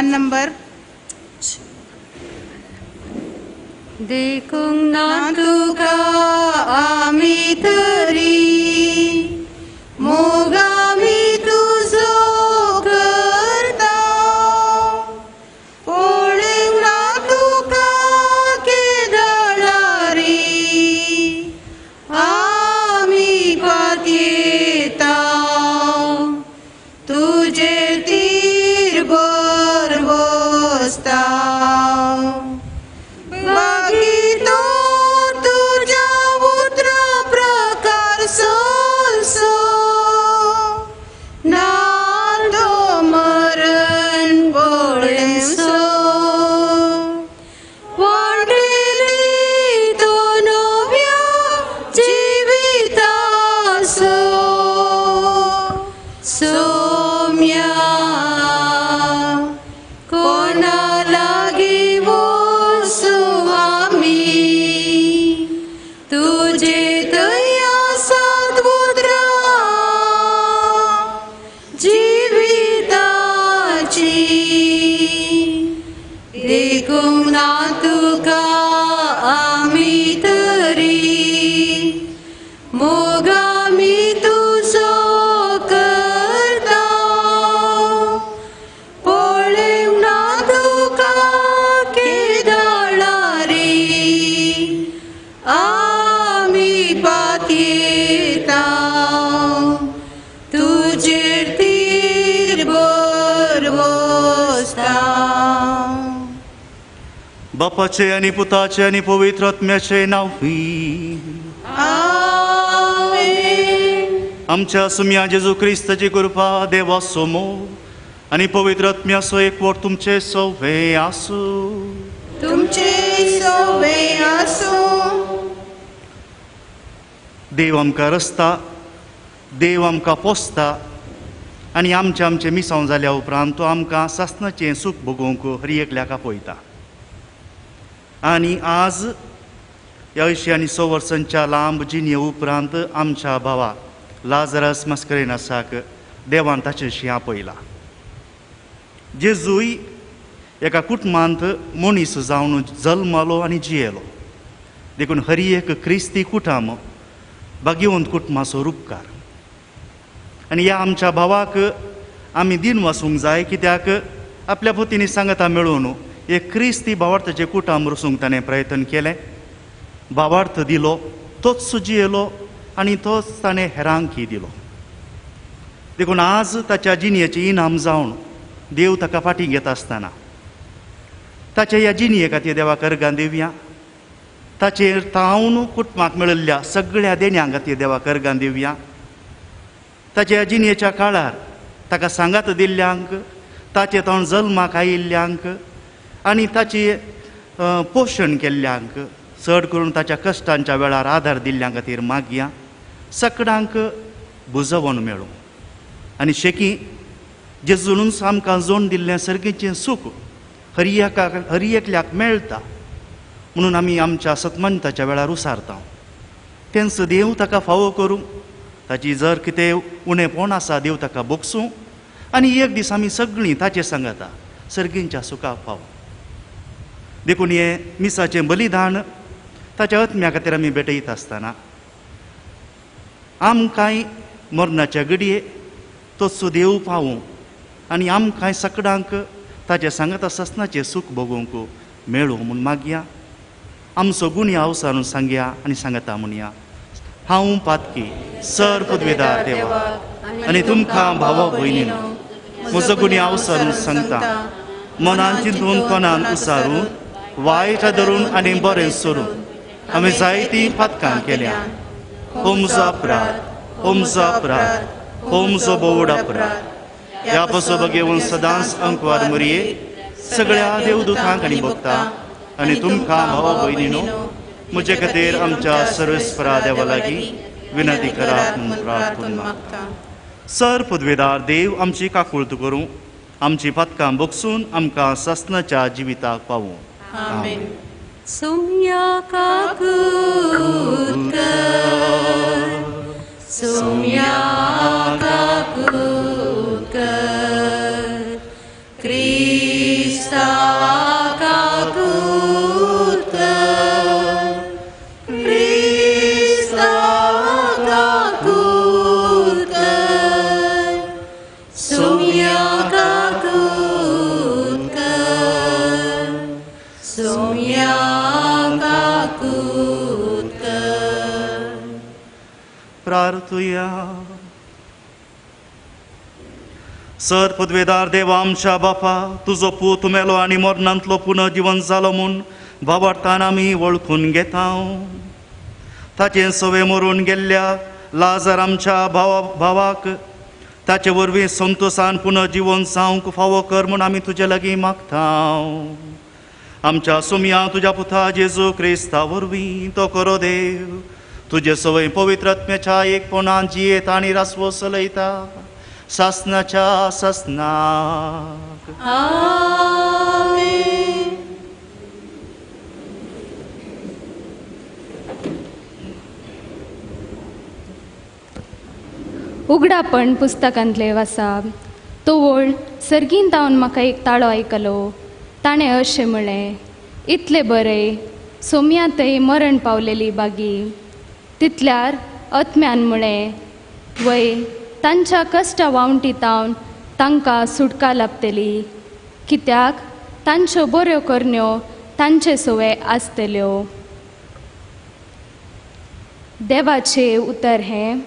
1 नंबर. देखूंक ना तुका आमी तरी मोगामी तुजो करता, पळोवंक ना तुका केदळारी आमी पातयेता, तुजे तीर भर बसता. बापाचे आनी पुताचे आनी पवित्र आत्म्याचे नांव. आमेन. आमच्या सुम्या जेजू क्रिस्ताची कृपा, देवाचो मोग आनी पवित्र आत्म्याचो एकवट तुमचे सवे आसूं. तुमचे सवे आसूं. देव आमकां रस्ता, देव आमकां पोसता आनी आमचें आमचें मिसांव जाल्या उपरांत तो आमकां सासणाचें सूख भोगोवंक हर एकल्याक आपयता. आनी आज ह्या अंयशीं आनी स वर्सांच्या लांब जिणे उपरांत आमच्या भावा लाजरस मास्करेन्हासाक देवान ताचेशी आपयला. जेजूय एका कुटुंबांत मनीस जावन जल्मलो आनी जियेलो, देखून हर एक क्रिस्ती कुटुंब भाग्यवंत कुटुंबाचो रुपकार. आनी ह्या आमच्या भावाक आमी दिन वासूंक जाय, कित्याक आपल्या भोंवतणी सांगता मेळोवन एक क्रिस्ती भावार्थाचें कुटुंब रचूंक ताणें प्रयत्न केलें. भावार्थ दिलो, तोच जियेलो आनी तोच ताणें हेरांकय दिलो. देखून आज ताच्या जिणयेचें इनाम जावन देव ताका फाटीं घेता आसतना ताच्या ह्या जिणये खातीर देवाक अर्गां दिवया. ताचेर तावन कुटुंबाक मेळिल्ल्या सगळ्या देण्या खातीर देवाक अर्गां दिवया. ताच्या ह्या जिणयेच्या काळार ताका सांगात दिल्ल्यांक, ताचे तावन जल्माक आयिल्ल्यांक आनी ताची पोशण केल्ल्यांक, चड करून ताच्या कश्टांच्या वेळार आदार दिल्ल्या खातीर मागया. सगळ्यांक बुजवण मेळूं आनी शेकी जेजूनच आमकां जोड दिल्लें सर्गीचें सूख हर एकल्याक मेळटा म्हणून आमी आमच्या सतमंताच्या वेळार उसारता. तेंच देव ताका फावो करूं, ताची जर कितें उणेपण आसा देव ताका बोगसूं आनी एक दीस आमी सगळीं ताचे सांगता सर्गींच्या सुखाक पावूं. देखून हें मिसाचें बलिदान ताच्या आत्म्या खातीर आमी भेटयत आसतना आमकांय मरणाच्या घडये तोच देव पावूं आनी आमकांय सगळ्यांक ताचे सांगता सासणाचें सूख भोगोवंक मेळूं म्हूण मागया. आमचो गुण्या अवसारून सांगया आनी सांगता म्हणया. हांव पातकी सर पदवेदार देवा आनी तुमकां भावा भयणीनो म्हजो गुण्या अवसारून सांगता, मनान चिंतून तोंडान उसारून वायट धरून आनी बरें सोडून आमी जायतीं पातकां केल्या. हो म्हजो अपराध, हो म्हजो अपराध, हो म्हजो बोवड अपराध. ह्या पसो घेवन सदांच अंकवार मुरये सगळ्या देवदूतांक आनी भोगता आनी तुमकां भावा भयणीनो म्हजे खातीर आमच्या सर्वेस्परा देवा लागीं विनंती करात म्हूण प्रार्थना मागता. सर पदवेदार देव आमची काकुळट करूं, आमची पातकां बोगसून आमकां सासणाच्या जिविताक पावूं. आमेन. सोम्या काकूत कर, सोम्या काकूत कर, क्रिस्ताच्या प्रार्थुया. सर पदवेदार देवा आमच्या बापा, तुजो पूत मेलो आनी मरणांतलो पुनर्जीवन जालो म्हूण भावार्थान आमी वळखून घेता. ताचें सवे मरून गेल्ल्या लाजर आमच्या भावाक ताचे वरवीं संतोसान पुनर्जीवन जावंक फावो कर म्हूण आमी तुजे लागीं मागता. आमच्या सोमया तुज्या पुता जेजू क्रिस्ता वरवीं तो करो देव तुजे सवय पवित्र आत्म्याच्या एकपणान जियेत आनी रासवो चलयता सासनाच्या सासनाक. आमेन. उगडापण पुस्तकांतले वासा. तो वळ सर्गीन तावन म्हाका एक ताळो आयकलो. ताणें अशें म्हळें, इतलें बरें सोम्या थंय मरण पावलेली बागी. तितल्यार आत्म्यान म्हळें, वय तांच्या कश्टा वावंटी तावन तांकां सुटका लाभतली, कित्याक तांच्यो बऱ्यो करण्यो तांचे सवे आसतल्यो. देवाचें उतर हें.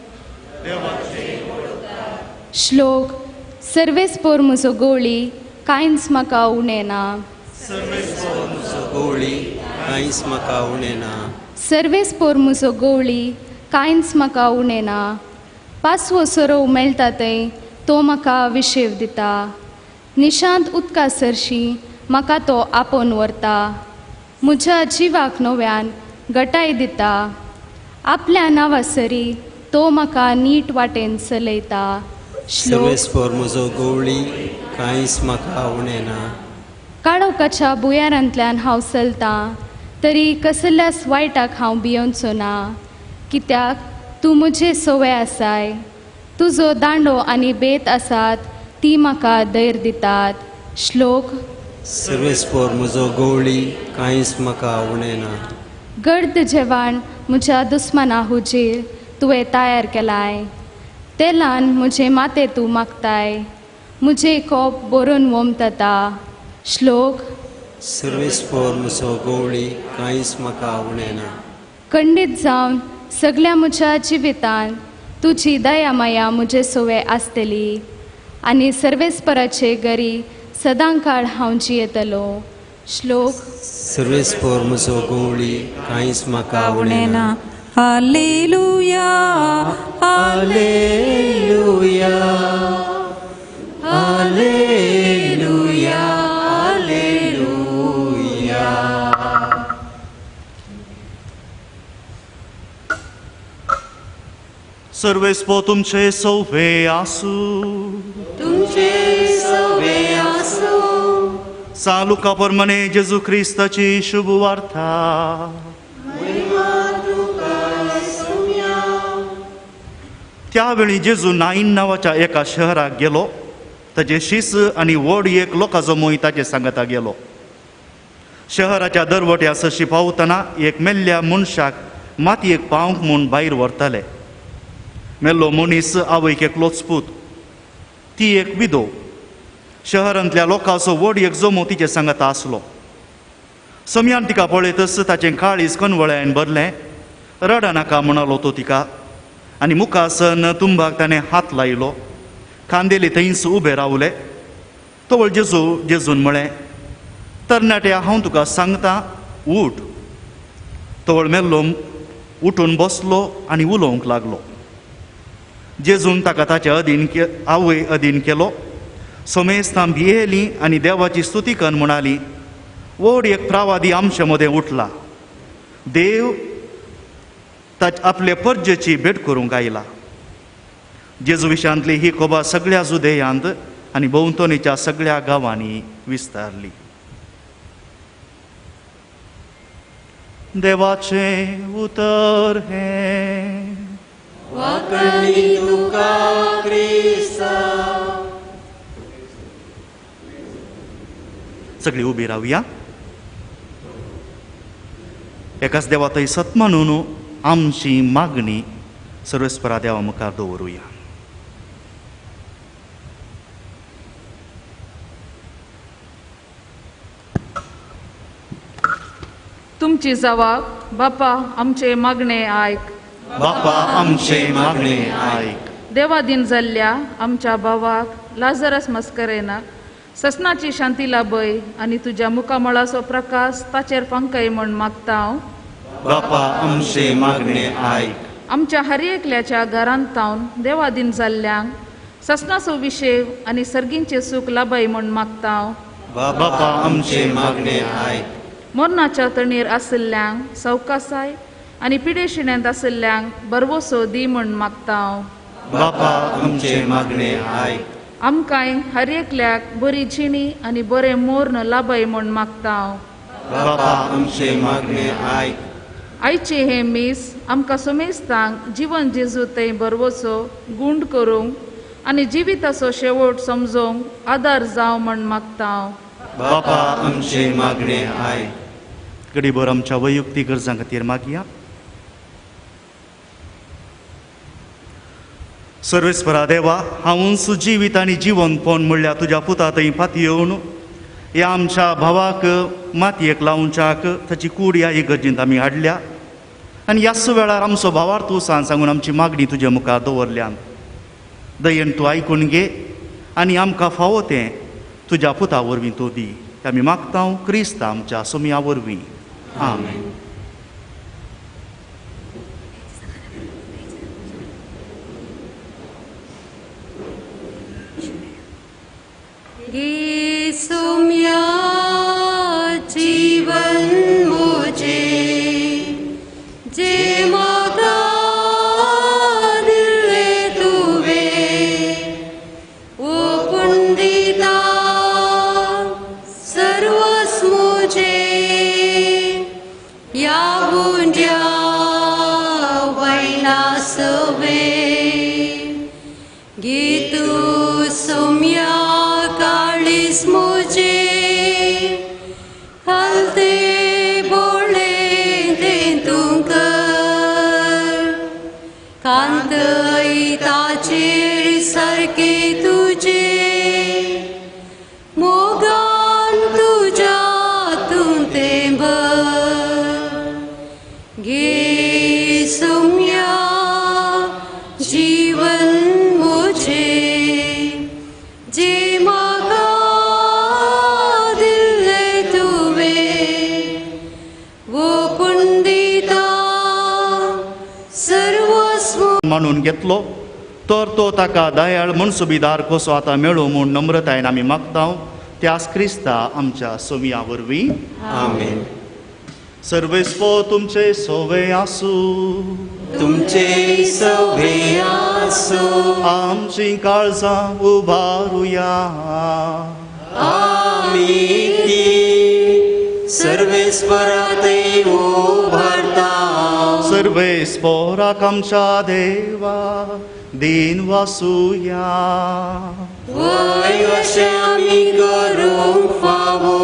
श्लोक. सर्वेस्पोर म्हजो गोळी कांयच म्हाका उणें ना. सर्वेस्पोर म्हजो गोवळी कांयच म्हाका उणें ना. पासवो सरोव मेळटा थंय तो म्हाका विशेव दिता. निशांत उदका सरशी म्हाका तो आपोवन व्हरता. म्हज्या जिवाक नव्यान गटाय दिता. आपल्या नांवा सरी तो म्हाका नीट वाटेन चलयता. सर्वेस्पोर म्हजो गोवळी कांयच म्हाका उणें ना. काळोखाच्या भुंयारांतल्यान हांव चलतां तरी कसल्याच वायटाक हांव भियोवचो ना, कित्याक तूं म्हजे सवे आसाय. तुजो दांडो आनी बेत आसात ती म्हाका धैर्य दितात. श्लोक. सर्वेस्पोर म्हजो गोवळी कांयच म्हाका उणें ना. गर्द जेवण म्हज्या दुस्माना हुजीर तुवें तयार केलाय. तेलान म्हजें माथें तूं मागताय. म्हजें कोप बरोवन वोमतता. श्लोक. सर्वेस्पोर म्हजो गोवळी कांयच म्हाका उणें ना. खंडीत जावन सगल्या म्हज्या जिवितान तुजी दया माया म्हजे सवे आसतली आनी सर्वेस्पराचे घरी सदांकाळ हांव जियेतलो. श्लोक. सर्वेस्पोर म्हजो गोवळी कांयच म्हाका उणें ना. हालेलुया हालेलुया हालेलुया हालेलुया. सर्वेस्पो तुमचे सवे आसूं. तुमचे सवे आसूं. सान लुका प्रमाणे जेजू क्रिस्ताची शुभ वार्ता. त्यावेळी जेजू नाईन नांवाच्या एका शहराक गेलो. ताजे शीस आनी व्हड एक लोकांचो मोय ताचे सांगता गेलो. शहराच्या दरवट्या सशी पावतना एक मेल्ल्या मनशाक मातयेक पावंक म्हूण भायर व्हरताले. मेल्लो मनीस आवयक एकलोच पूत, ती एक विधव. शहरांतल्या लोकांचो व्हड एक जमो तिचे सांगता आसलो. सम्यान तिका पळयतच ताचें काळीज कनवळ्यान भरलें. रडा नाका म्हणालो तो तिका आनी मुखासन तुंबाक ताणें हात लायलो. खांदेली थंयच उबे रावले. तवळ जेजू जेजून म्हळें, तरणाट्या हांव तुका सांगता, उठ. तवळ मेल्लो उठून बसलो आनी उलोवंक लागलो. जेजून ताका ताचे अधीन आवय अधीन केलो. समेस्तां भियेलीं आनी देवाची स्तुती करून म्हणाली, व्हड एक प्रावादी आमचे मदें उठला. देव ताचे आपले परजेची भेट करूंक आयला. जेजू विशांतली ही खबर सगळ्या जुदेयांत आनी भोंवतणीच्या सगळ्या गांवांनी विस्तारली. देवाचें उतर हें. वाकणी तुका क्रिस्ता. सगळी उबी रावया. एकाच देवा थंय सत मानून आमची मागणी सर्वेस्परा देवा मुखार दवरुया. तुमची जावा बापा आमचे मागणे आयक. बापा आमचे मागणे आयक. देवादीन जाल्ल्या आमच्या भावाक लाजरस मस्करेनाक ससनाची शांती लाभय आनी तुज्या मुखामळाचो प्रकाश ताचेर फांकय म्हूण मागता हांव. बापा आमचे मागणे आयक. आमच्या हर एकल्याच्या घरांत तावन देवादीन जाल्ल्यांक ससनाचो विशेव आनी सर्गींचें सूख लाभय म्हूण मागता हांव. बापा आमचे मागणे आयक. मरणाच्या तणीर आशिल्ल्यांक सवकासाय आनी पिडेशिण्यांत आशिल्ल्यांक बरवसो दी म्हूण मागता हांव. बापा आमचे मागणे आयक. आमकांय हर एकल्याक बरी जिणी आनी बरें मोर्न लाभय म्हूण मागता हांव. बापा आमचे मागणे आयक. आयचें हें मीस आमकां सुमेस्तांक जिवन जेजू थंय बरवसो गुंड करूंक आनी जिविताचो शेवट समजोवंक आदार जावं म्हूण मागता हांव. बापा आमचे मागणे आयक. घडीभर आमच्या वैयक्तीक गरजां खातीर मागया. सर्वेस्परा देवा, हांवूच जिवीत आनी जिवनपण म्हणल्यार तुज्या पुता थंय फाती येवन ह्या आमच्या भावाक मातयेक लावच्याक ताची कूड ह्या इगर्जींत आमी हाडल्या आनी ह्याच वेळार आमचो भावार तूं सांगून आमची मागणी तुज्या मुखार दवरल्यान दयेन तूं आयकून घे आनी आमकां फावो तें तुज्या पुता वरवीं तूं दी. आमी मागता क्रिस्त आमच्या सोमया वरवीं. आमेन. सोम्या जीवन मुझे जे माता दिले तुवे ओ पुंडिता सर्वस मुझे या बुंड्या वैनासवे गीतु सोम्या मुझे हलते बोले दे तुंकर कांतई ताचेर सारके तुझे मोगान तुझ्या तुंते भर गे सोम्या जीवन मुझे जे मानून घेतलो तर तो ताका दयाळ मनसुबीदार कसो आतां मेळूं म्हूण नम्रतायेन आमी मागता त्यास क्रिस्ता आमच्या सोमया वरवीं. आमेन. सर्वेस्पो तुमचे सोवे आसूं. तुमचे सोवे आसूं. आमची काळजां उबारुया. आमी ती सर्वेस्परा थंय उबारता. सर्वेस्पोराक आमच्या देवा दीन वासुया. वय अशें आमी करूंक फावो.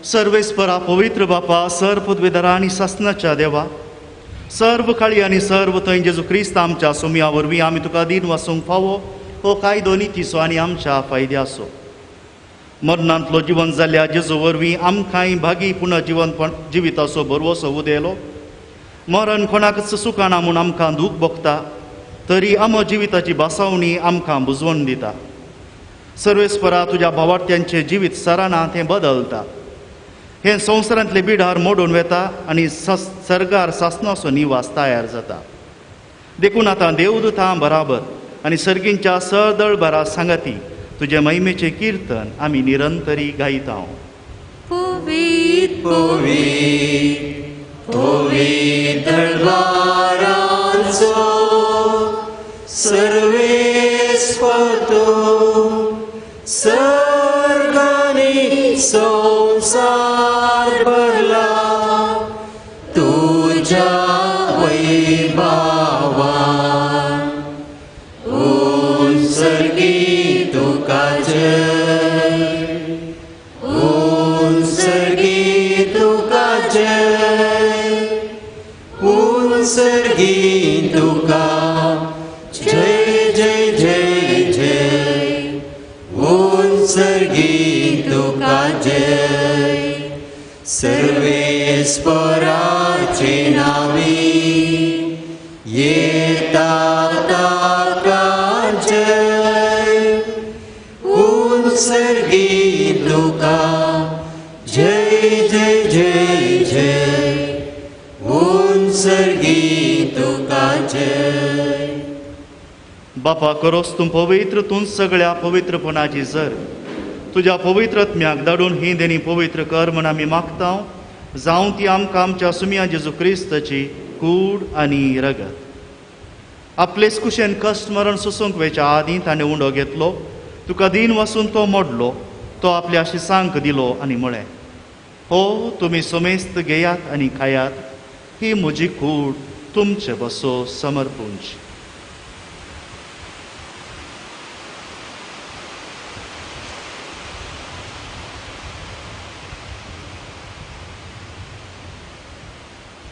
सर्वेस्परा पवित्र बापा सर्व पदवेदारा आनी सासनाच्या देवा सर्व काळी आनी सर्व थंय जेजू क्रिस्त आमच्या सोमया वरवीं आमी तुका दीन वासूंक फावो हो कायदो नितीचो आनी आमच्या फायद्याचो. मरणांतलो जिवन जाल्ल्या जेजू वरवीं आमकांय भागी पुनः जिवनपण जिविताचो भरवसो उदेलो. मरण कोणाकच सुखाना म्हूण आमकां दूख भोगता तरी आमो जिविताची बासावणी आमकां बुजवण दिता. सर्वेस्परा तुज्या भावार्थ्यांचें जिवीत सराना तें बदलता. हें संवसारांतले बिडार मोडून वेता आनी सर्गार सासनाचो निवास तयार जाता. देखून आतां देवदूतां बराबर आनी सर्गींच्या सदळ बरा सांगाती तुजे महिमेचें किर्तन आमी निरंतरी गायता. पवित्र पवित्र पवित्र दरबारांचो सर्वेस्पर तूं सर्गांनी संवसार भरला तुज्या वैभावान. उत्सर्गी तुका जय, उत्सर्गी तुका जय, उत्सर्गी तुका जय जय जय जय, उत्सर्गी तुका जय. सर्वेस्पराचे नांवी येता ताका जय उंसर्गी तुका जय जय जय जय उंसर्गी तुका जय. बापा करोस तूं पवित्र तूं सगळ्या पवित्रपणाची जर तुज्या पवित्र आत्म्याक धाडून ही देणी पवित्र कर म्हण आमी मागता जावं ती आमकां आमच्या सुमया जेजू क्रिस्ताची कूड आनी रगत. आपलेच कुशेन कश्ट मरण सोसूंक वेच्या आदीं ताणें उंडो घेतलो, तुका दीन वसून तो मोडलो, तो आपल्या शिसांक दिलो आनी म्हळें, हो तुमी समेस्त घेयात आनी खायात, ही म्हजी कूड तुमचे बसो समर्पूंची.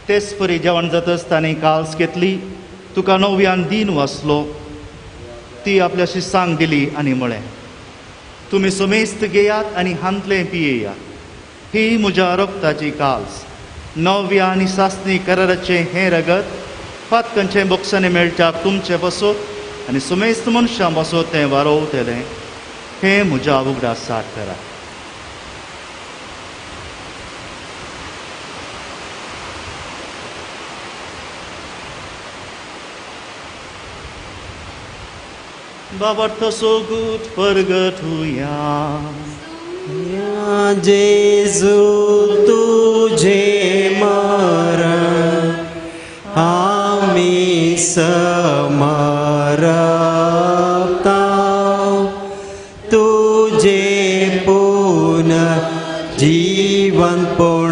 तेच परी जेवण जातच ताणें काल्स घेतली, तुका नव्यान दीन वाचलो, ती आपल्या शिसांक दिली आनी म्हळें, तुमी समेस्त घेयात आनी हांतलें पियेयात, ही म्हज्या रक्ताची काल्स, नव्या आनी सासणी कराराचें हें रगत पातकांचें बोक्सांनी मेळच्याक तुमचें बसोत आनी समेस्त मनशां बसोत तें वारोवतलें, हें म्हज्या उगडास साठ करात. बाबर्थ सोगूत परगटुया जेजू तुझे मरण आमी समरता तुझे पुनः जीवन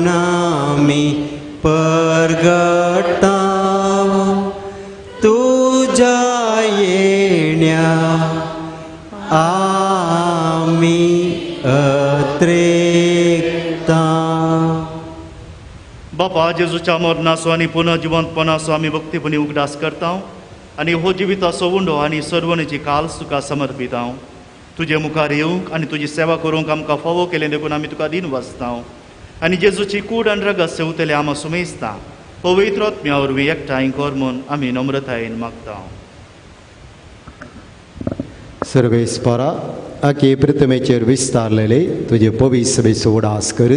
आमी परगटा तुझ्या येण्या आमी अत्रेकता. बापा जेजूच्या मरणाचो आनी पुनः जिवंतपणाचो आमी भक्तीपणी उगडास करता आनी हो जिविताचो उंडो आनी सर्वणीची काल्स तुका समर्पिता. तुजे मुखार येवंक आनी तुजी सेवा करूंक आमकां फावो केलें देखून आमी तुका दीन वाचता आनी जेजूची कूड आनी रगत सेवतले आमा सुमेजता पवित्र आत्म्या वरवीं एकठांय कर म्हूण आमी नम्रतायेन मागता. सर्वेस्परा आखे प्रतिमेचेर विस्तारलेले तुजे पवित्र उडास कर.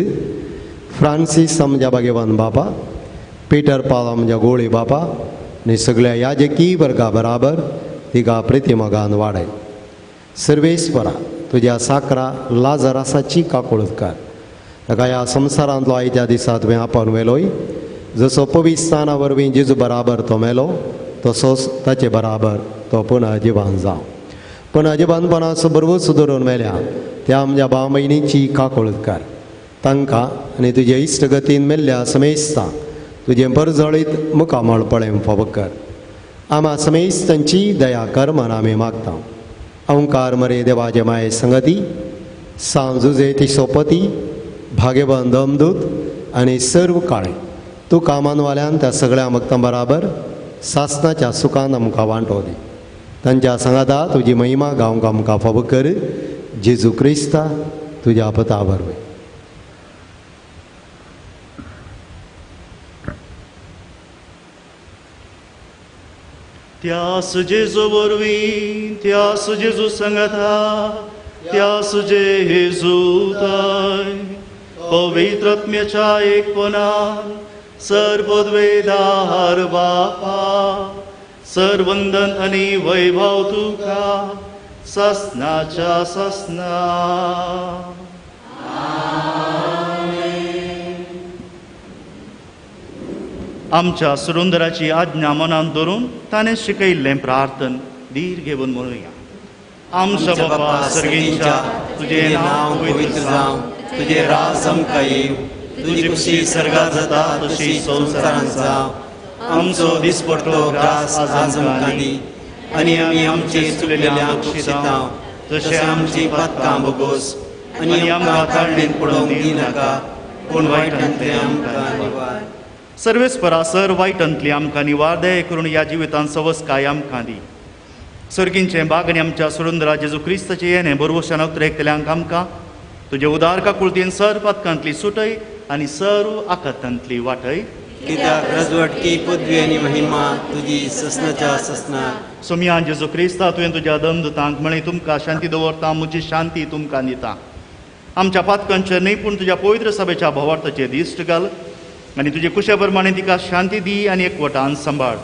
फ्रांसीस आमच्या भाग्यवान बापा, पीटर पाल आमच्या गोळी बापा आनी सगळ्या याजकी वर्गा बराबर तिका प्रतिमगान वाडय. सर्वेस्परा तुज्या साकरा लाजरासाची काकुळत कर, ताका ह्या संवसारांतलो आयत्या दिसा तुवें आपोवन व्हेलोय, जसो पवित्र वरवीं जेजू बराबर तो मेलो तसोच ताचे बराबर तो पुनः जिवान जावं. पण अजिबानपणाचो बरवच धरून मेल्या त्या आमच्या भाव भयणीची काकुळत कर, तांकां आनी तुजे इश्टगतीन मेल्ल्या समेस्ता तुजें परजळीत मुखामळ पळय फावो कर. आमा समेस्तांची दया कर म्हण आमी मागता. ओंकार मरे देवाचे माये संगती सांव जुजे ती सोपती भाग्यवान दमदूत आनी सर्व काळे तूं कामानवाल्यान त्या सगळ्या भक्तां बराबर सासनाच्या सुखान आमकां वांटो दी. तांच्या सांगाता तुजी महिमा गावंक आमकां फावो कर. जेजू क्रिस्ता तुज्या पता वरवीं. त्यास जेजू वरवीं, त्यास जेजू संगता, त्यास जेजू थंय पवित्र आत्म्याच्या एकपणान सर्वद्वेदार बापा सर्वंदन आनी वैभव तुका ससनाच्या ससना. आमच्या सुरुंदराची आज्ञा मनांत धरून ताणें शिकयल्लें प्रार्थन धीर घेवन म्हणुया. आमच्या बाबा सर्गींच्या तुजें नांव पवित्र जावं, तुजें राज आमकां येवं, तुजी खुशी सर्गात जाता तशी संवसारांत जावं. आमचो दिसपट्टो ग्रास आज आमकां दी आनी आमी आमचे चुकलेल्यांक बक्षिता तशें आमची पातकां भोगोस आनी आमकां ताळणेंत पडोवंक दिनाका पूण वायटांतलें आमकां निवार. सर्वेस्परा सर वायटांतली आमकां निवार दया करून ह्या जिवितांत सवसकाय आमकां दी. सर्गींचें बाग आनी आमच्या सुरुंदरा जेजू क्रिस्ताचें येणें बरवशान उतरेकतल्यांक आमकां तुजे उदार काकुळतीन सर पातकांतली सुटय आनी सर्व आखातांतली वाटय. कित्याक रजवटकी पदवी आनी महिमा तुजी ससनाच्या ससना. सोमयान जेजू क्रिस्ता तुवें तुज्या दमदूतांक म्हळें, तुमकां शांती दवरता, म्हजी शांती तुमकां दिता. आमच्या पातकांचेर न्हय पूण तुज्या पवित्र सभेच्या भावार्थाचेर दिश्ट घाल आनी तुजे कुशा प्रमाणे तिका शांती दी आनी एकवटान सांबाळ.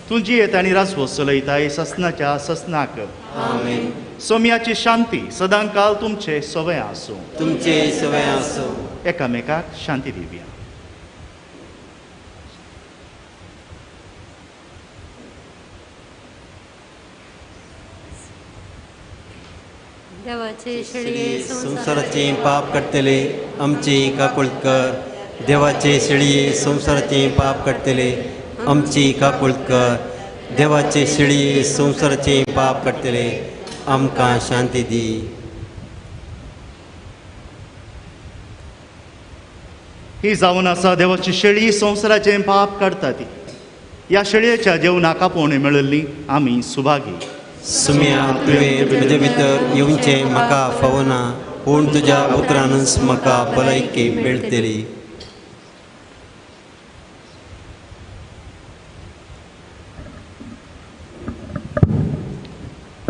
तूं जियेत आनी राजवट चलयताय ससनाच्या ससनाक. आमेन. सोमयाची शांती सदांकाल तुमचे सवय आसूं. तुमचे सवय आसूं. एकामेकाक शांती दिवया. देवाचे शेळये संवसाराचे पाप काडटले आमची काकूळत कर. देवाचे शेळये संवसाराचे पाप काडटले आमची काकूळत कर. देवाचे शेळये संवसाराचे पाप काडटले आमकां शांती दी. ही जावन आसा देवाची शेळी, संवसाराचें पाप काडटा ती. ह्या शेळयेच्या जेवणाक आपोवणें मेळिल्ली आमी सुभागी. सुम्या तुवें म्हजे भितर येवचें म्हाका फावना, पूण तुज्या उतरानूच म्हाका भलायकी मेळटली.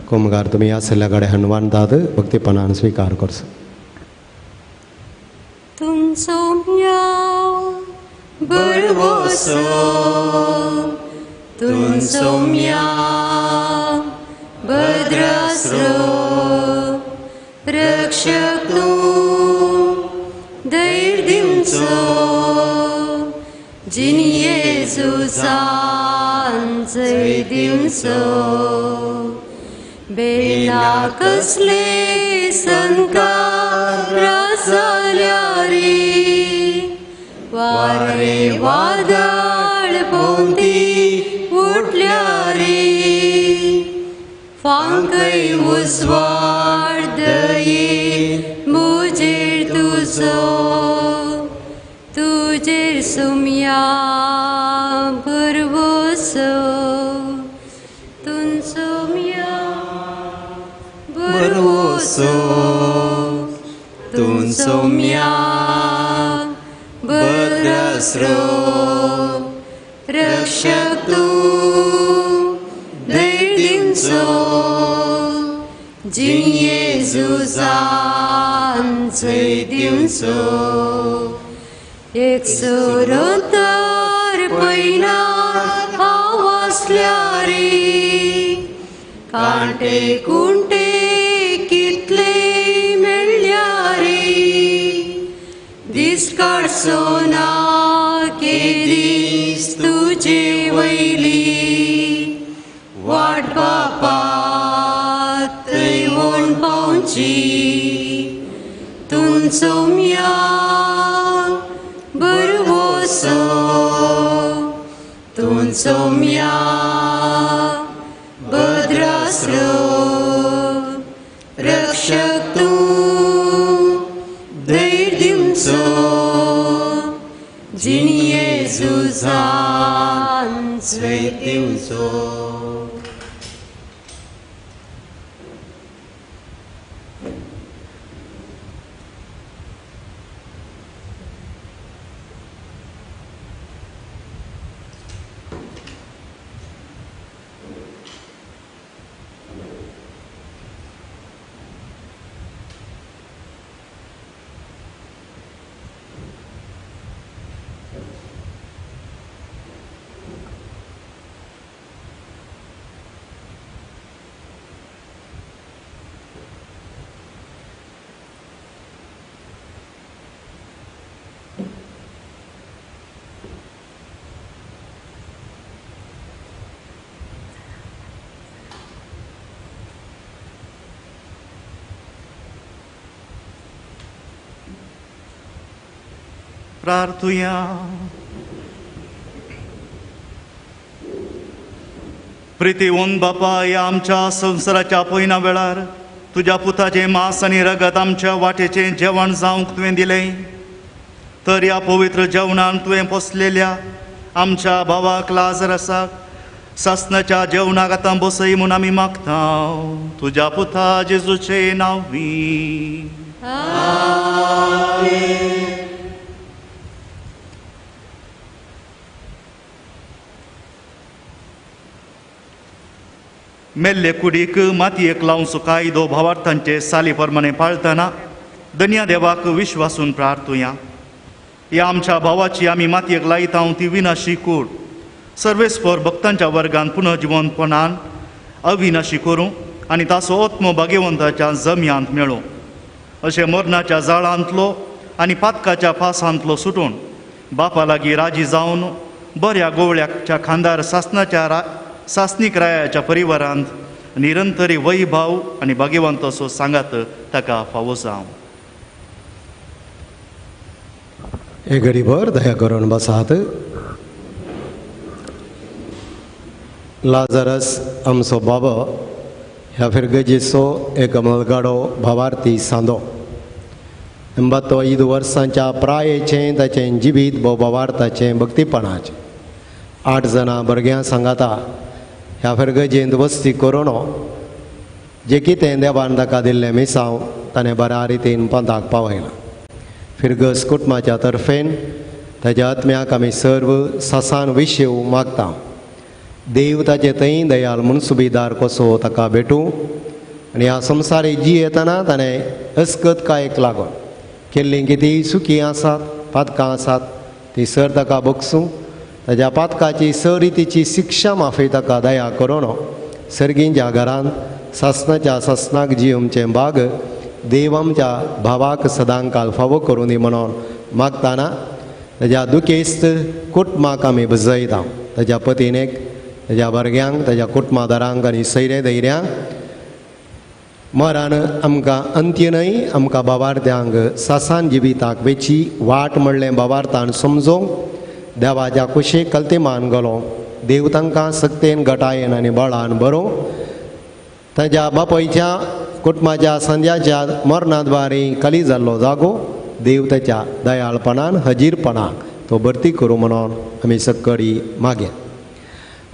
कोमगार तुमी आशिल्ल्या कडेन हनुमानदाद भक्तीपणान स्विकार करचो. तुमचो बरवसो, तुमचो भद्रास्रो, रक्षक तूं धैर्य दिवचो, जिनये जुजान जय दिवचो. बेला कसले संकार जाल्यारी, वारे वादळ भोंवती उठल्यारी, फांकय उजवाड दये म्हजेर तुजो, तुजेर सुमया भरवसो, तुमचो बरवसो, तुमचो भद्रास्रो, रक्षक तूं धैर्य दिवचो, जिनये जुजान जय दिवचो. एक सुरोतर पयना हांव आसल्यारी, कांटे कुंटे कितले मेळ्ळ्यारी, दीस काडचो ना केदीस तुजे वयली, वाट बापा थंय म्हूण पावची. तुमचो बरवसो, तुमचो भद्रास्रो, रक्षक तूं धैर्य दिवचो, जिनये जुजान जय दिवचो. प्रार्थुया. प्रितीवन बापा, ह्या आमच्या संवसाराच्या पयना वेळार तुज्या पुताचें मांस आनी रगत आमच्या वाटेचें जेवण जावंक तुवें दिलें, तर ह्या पवित्र जेवणान तुवें पोसलेल्या आमच्या भावाक लाजरसाक सासणाच्या जेवणाक आतां बसय म्हूण आमी मागता, तुज्या पुता जेजूचे नांवी. आमेन. मेल्ले कुडीक मातयेक लावचो कायदो भावार्थांचे साली प्रमाणे पाळतना दनया देवाक विश्वासून प्रार्थुया. ह्या आमच्या भावाची आमी मातयेक लायता ती विनाशी कूड सर्वेस्पर भक्तांच्या वर्गान पुनर्जिवंतपणान अविनाशी करूं आनी ताचो आत्मो भाग्यवंताच्या जम्यांत मेळूं. अशें मरणाच्या जाळांतलो आनी पातकाच्या फासांतलो सुटून बापा लागीं राजी जावन बऱ्या गोवळ्याच्या खांदार सासनाच्या सासनीक रायाच्या परिवारांत निरंतरी वैभाव आनी भाग्यवंत असो सांगात ताका फावो जावं. हे गरीबर दया करून बसात. लाजरस आमचो बाबा ह्या फिरगजेचो एक मलगाडो भावार्थी सांदो. 85 वर्सांच्या प्रायेचें ताचें जिवीत भोव भावार्थाचें भक्तीपणाचें. 8 जाणां भुरग्यां सांगाता ह्या फिरगजेंत वस्ती करून जें कितें देवान ताका दिल्लें मिसांव ताणें बऱ्या रितीन पंथाक पावयलां. फिरगज कुटुंबाच्या तर्फेन ताच्या आत्म्याक आमी सर्व सासान विशेव मागता. देव ताचे थंय दयाल मनसुबीदार कसो ताका भेटूं आनी ह्या संवसारी जियेतना ताणें अस्कतकायेक लागून केल्लीं कितें सुखी आसात पातकां आसात ती सर ताका बगसूं. ताज्या पातकाची सर रितीची शिक्षा माफी ताका दया करून सर्गींच्या घरांत सासनाच्या सासनाक जियोमचें बाग देव आमच्या भावाक सदांकाल फावो करूं दी म्हणून मागतना ताज्या दुखेस्त कुटुंबाक आमी बजयता. ताज्या पतीनेक, ताज्या भुरग्यांक, ताज्या कुटुंबादारांक आनी सैरे धैर्यांक. मरण आमकां अंत्य न्हय, आमकां भावार्थ्यांक सासान जिविताक वेची वाट म्हणलें भावार्थान समजूंक देवाच्या कुशीक कल्तिमान गेलो. देव तांकां सक्तेन गटायेन आनी बळान बरोवं. ताज्या बापायच्या कुटुंबाच्या संध्याच्या मरणाद्वारे कली जाल्लो जागो देव ताच्या दयाळपणान हजीरपणाक तो भरती करूं म्हणून आमी सक्कडी मागया.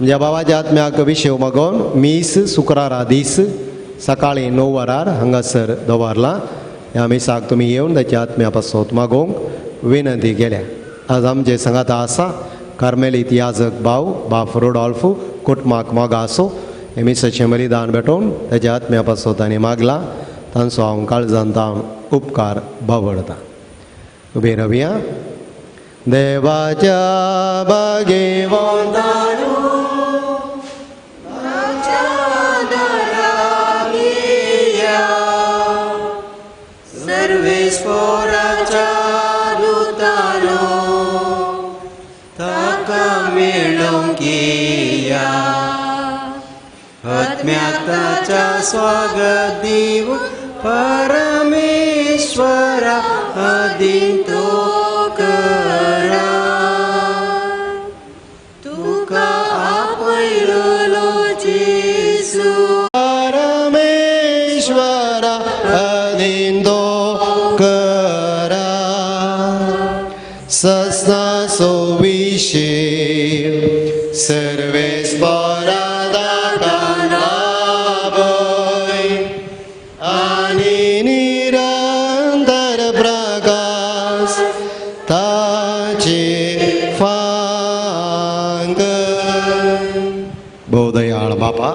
म्हज्या बाबाच्या आत्म्याक विशेव मागोवन मीस शुक्रारा दीस सकाळीं 9 वरार हांगासर दवरला. ह्या मिसाक तुमी येवन ताच्या आत्म्या पासत मागोवंक विनंती केल्या. आज आमचे सांगाता आसा कार्मेलीत याजक भाव बाप रोडॉल्फ कुटुंबाक मोगा आसो. हे मिसाचें बलिदान भेटोवन ताच्या आत्म्या पासत तांणी मागला. तांचो हांव काळजान तावन उपकार बावडता. उबे रावया. देवाच्या भागेवंतानो सर्वेस्पोराच्या दूतानो ताका मेळोवंक येया. आत्म्याक ताच्या स्वागत दिवं परमेश्वरा अधीन तो करा. तुका आपयलो जेजू परमेश्वरा अधीन तो करा. ससनाचो विशेव सर्वेस्परा ताका लाभय आनी निरंतर प्रकाश ताचे फांक. भोव दयाळ बापा,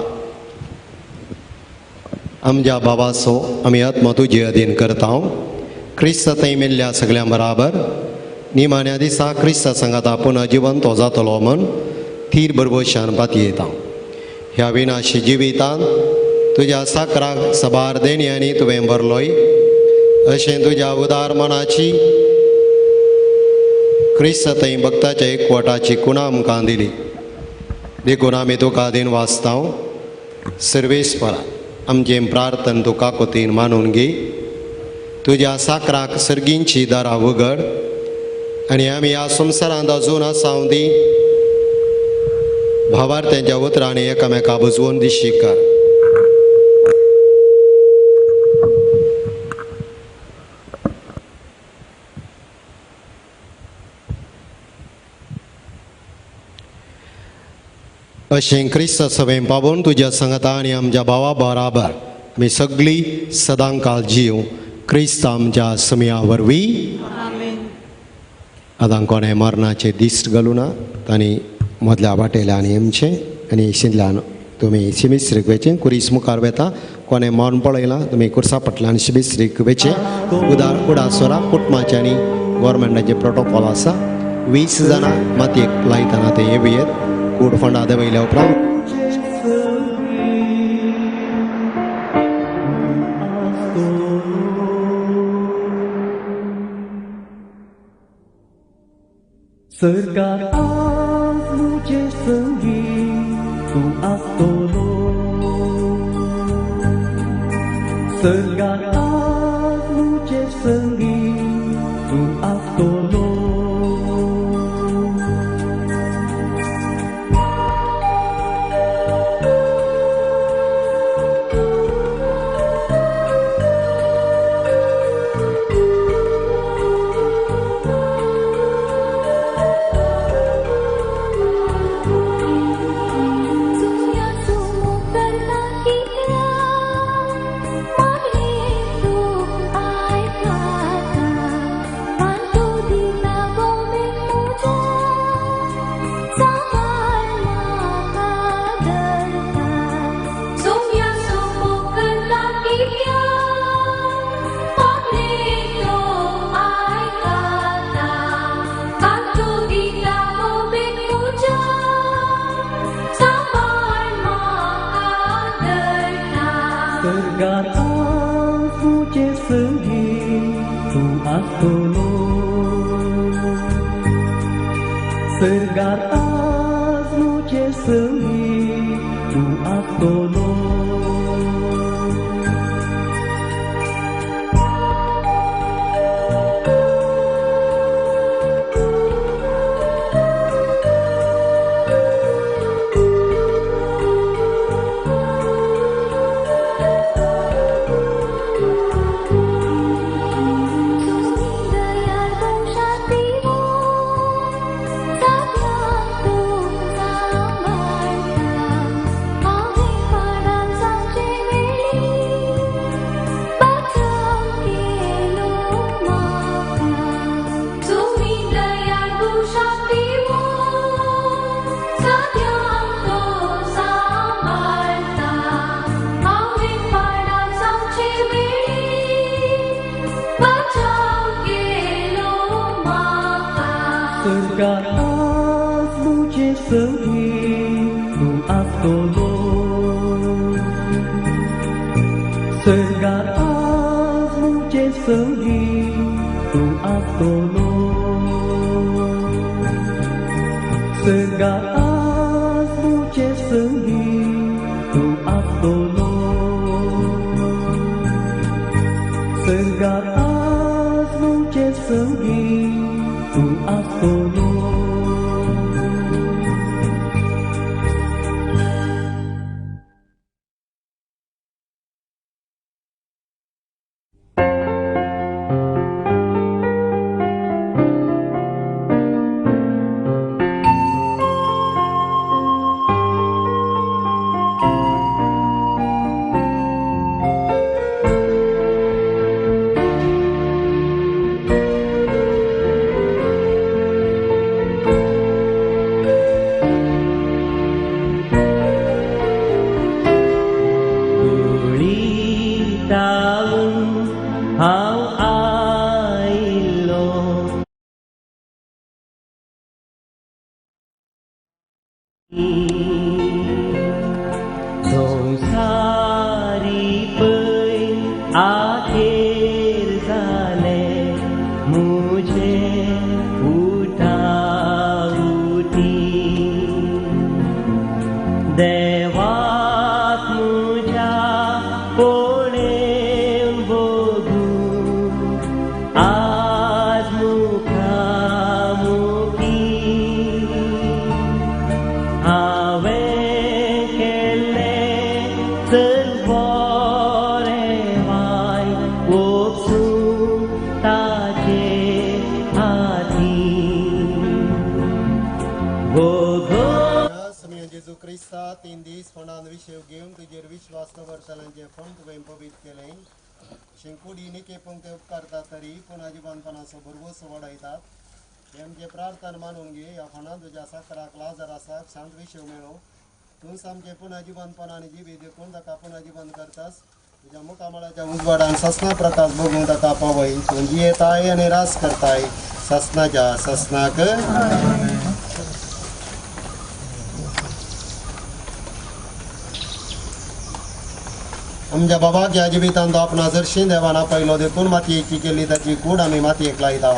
आमच्या बाबाचो आमी आत्मा तुजे अधीन करता. क्रिस्त थंय मेल्ल्या सगळ्यां बराबर निमाण्या दिसा क्रिस्ता सांगाता पुनः जिवंत तो जातलो म्हण थीर बरबोशान पातयेता. ह्या विनाशी जिवितांत तुज्या साकराक सबार देण्यांनी तुवें भरलोय. अशें तुज्या उदार मनाची क्रिस्त थंय भक्ताच्या एकवटाची कुणा आमकां दिली. देखून आमी तुका दिन वाचता. सर्वेस्परा आमचें प्रार्थन तुका कोतीन मानून घे. तुज्या साकराक सर्गींची दारां उगड आनी आमी ह्या संवसारांत अजून आसा दी भावार्थ्यांच्या उतरांनी एकामेका बुजवून दिशी कर. अशें क्रिस्त सभेन पावोवन तुज्या सांगाता आनी आमच्या भावा बराबर आमी सगळीं सदांकाल जीव क्रिस्त आमच्या समया वरवीं. आतां कोणें मरणाचे दीस घालूं ना, तांणी मदल्या वाटेल्यान येमचें आनी शिंदल्यान तुमी शिमिश्रीक वेचे कुरीस मुखार वेता कोणें मरण पळयलां तुमी कुर्सा पटल्यान शिमिश्रीक वेचे उदार उडासोरा कुटुंबाचे आनी गोवोरमेंटाचे प्रोटोकॉल आसा 20 जाणां मातयेक लायतना ते येवयेत कूड फंडा देंवयल्या उपरांत सरकार आज मुझे संगी तू आसतलो सरकार आज मुझे संगी तू आसतलो सरकार आज मुझे संगी तू आसतलो सरकार आज मुझे संगी तू आसतलो सरकार आज मुझे संगी तू आसतलो सरकार आज मुझे संगी तू आसतलो सरकार आज मुझे संगी तू आसतलो तूं सामकें पुनः जिवंतपण आनी जिवीत देखून ताका पुनः जिवंत करतास. तुज्या मुखामळाच्या उजवाडान ससना प्रकाश बघूंक ताका पावय. तूं जियेताय आनी रास करताय ससनाच्या ससनाक. आमच्या बाबाक ह्या जिवितान तो आपणा जरशी देवान आपयलो देखून मातयेची केल्ली ताची कूड आमी मातयेक लायता.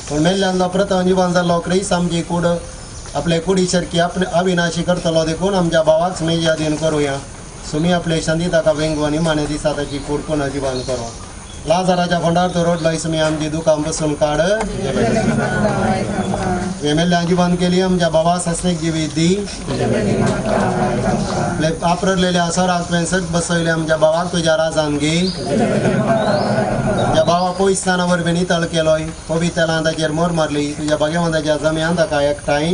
पूण मेल्ल्यान प्रथम जिवन जाल्लो क्रिस्त आमची कूड आपले कुडी सारकी आपले अविनाशी करतलो देखून आमच्या भावाक सुमी यादीन करुया. सुमी आपले शांती ताका वेंगू आनी माने दिसा ताची कूड पुनः जिवन करूं. लाजाराच्या फोंडार तो रोडलो सुमी आमची दुकां बसून काड. मेल्ल्यान जिवन केली आमच्या बाबा सासणीक जिवीत दी. आपरलेल्या सराक तुवें सत बसयले आमच्या भावाक तुज्या राजान घे. तुज्या भावा पयस वरवीं नितळ केलोय. पवित्र ताचेर मोर मारली. तुज्या भाग्यवंताच्या जम्यान ताका एकठांय.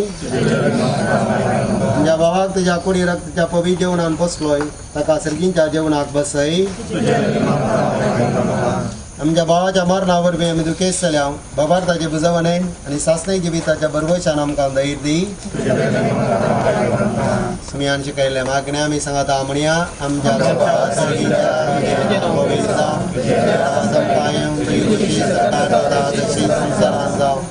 तुज्या भावाक तुज्या कुडी रक्ताच्या पवित्र जेवणान बसलोय ताका सर्गींच्या जेवणाक बसय. आमच्या भावाच्या मरणा वरवीं आमी दुखेस्त जाल्या. बाबार ताचे बुजवणे आनी सासणे जिविताच्या बरवशान आमकां धैर्य दी. सुमयान शिकयल्लें मागणें आमी सांगता म्हणया. आमच्या संवसारांत जावं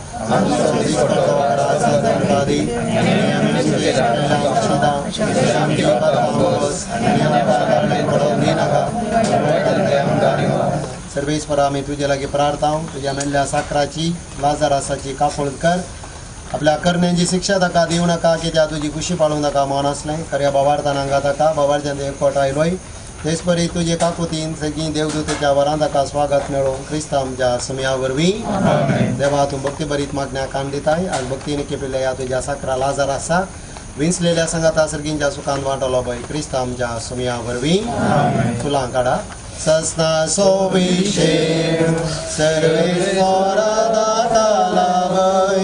सर्वेश्वरा आमी तुजे लागीं प्रार्थना. तुज्या मेल्ल्या साकराची लाजारासाची काकूळट कर. आपल्या करण्यांची शिक्षा ताका दिवं नाका कित्याक तुजी खुशी पाळूं नाका मन आसलें. खऱ्या बाबार्थान हांगा ताका बाबार्च्यान एकवट आयलोय. तेच परी तुजे काकुतीन सगळीं देवदूतेच्या वरां ताका स्वागत मेळूं क्रिस्त आमच्या सुमया वरवीं. देवा तूं भक्ती बरीत मागण्या कान दिताय. आज भक्तीन केपिल्ल्या ह्या तुज्या साकरा लाजार आसा विंचलेल्या सांगाता सर्गींच्या सुखान वांटलो पळय क्रिस्त आमच्या सुमया वरवीं. फुलां काडा. ससनासो विशेष सर्वेश्वरा दाता लाभय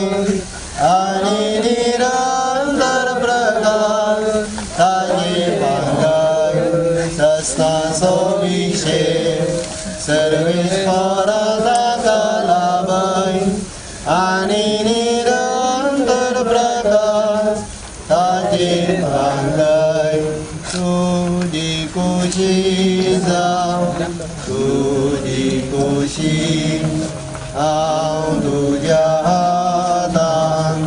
आनी निरंतर प्रकाश ताजे पांगाय. ससनासो विशेष सर्वेश्वरा दाता लाभय आनी निरंतर प्रकाश ताजे पांगाय. तुजी खुशी जावं तुजी खुशी हांव तुज्या हातान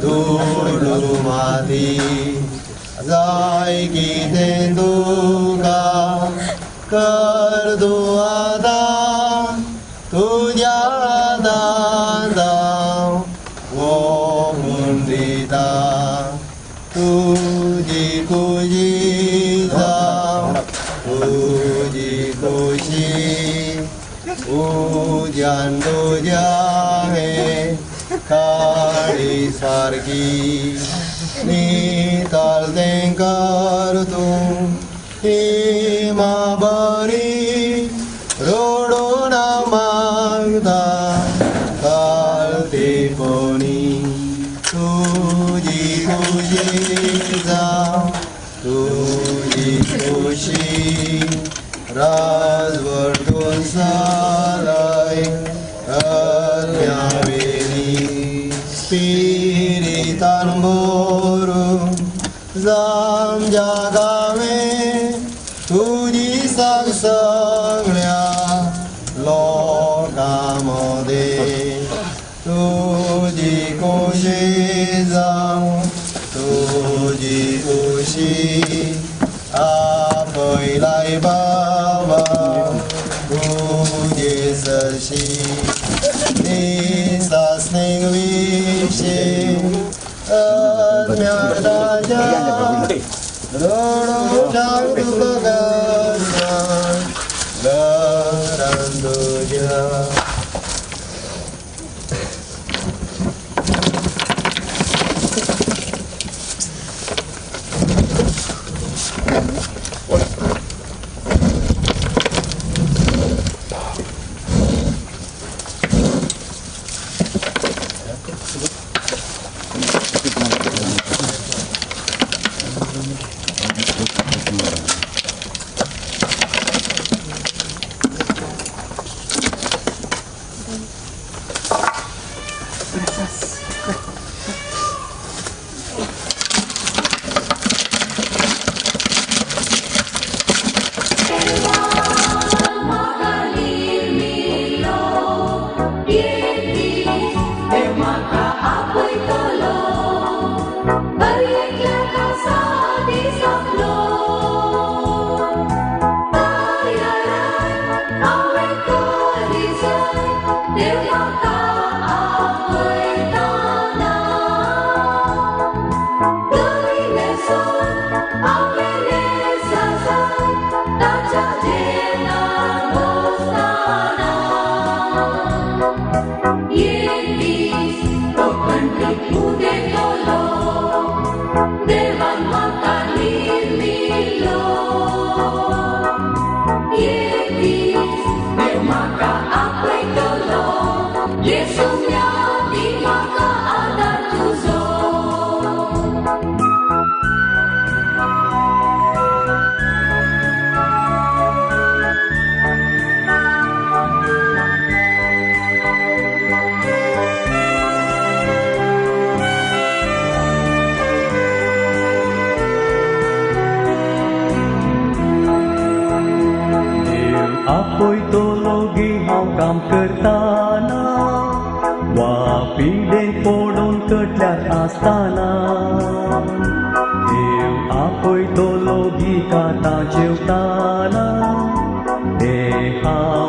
दुडू माती जाय कितें तुका कर तूं आतां तुज्या हातान जावं वोगून दिता. तुजी खुशी जावं तुजी खुशी उज्यान तुज्या हें काळी सारकी नितळ तें कर तूं हिमा बरी रडून मागता काळतेपणी. तुजी खुशी जावं तुजी खुशी राजवर्तून सालाय आत्म्यावेली स्पिरितान भरून जाम जागावे तुजी साग सगळ्या लोकां मदें. तुजी खुशी जावं तुजी खुशी आपयलाय बाबा तुजे सरशी सासणीक विशी आत्म्या ताज्या रडोवच्याक तुका घरान तुज्या. सोम्या दी म्हाका आदार तुजो. आपयतलो गी हांव काम करताना वा पिडेन पडून कटल्यार आसताना देव आपयतलो गी खाता जेवताना ते हांव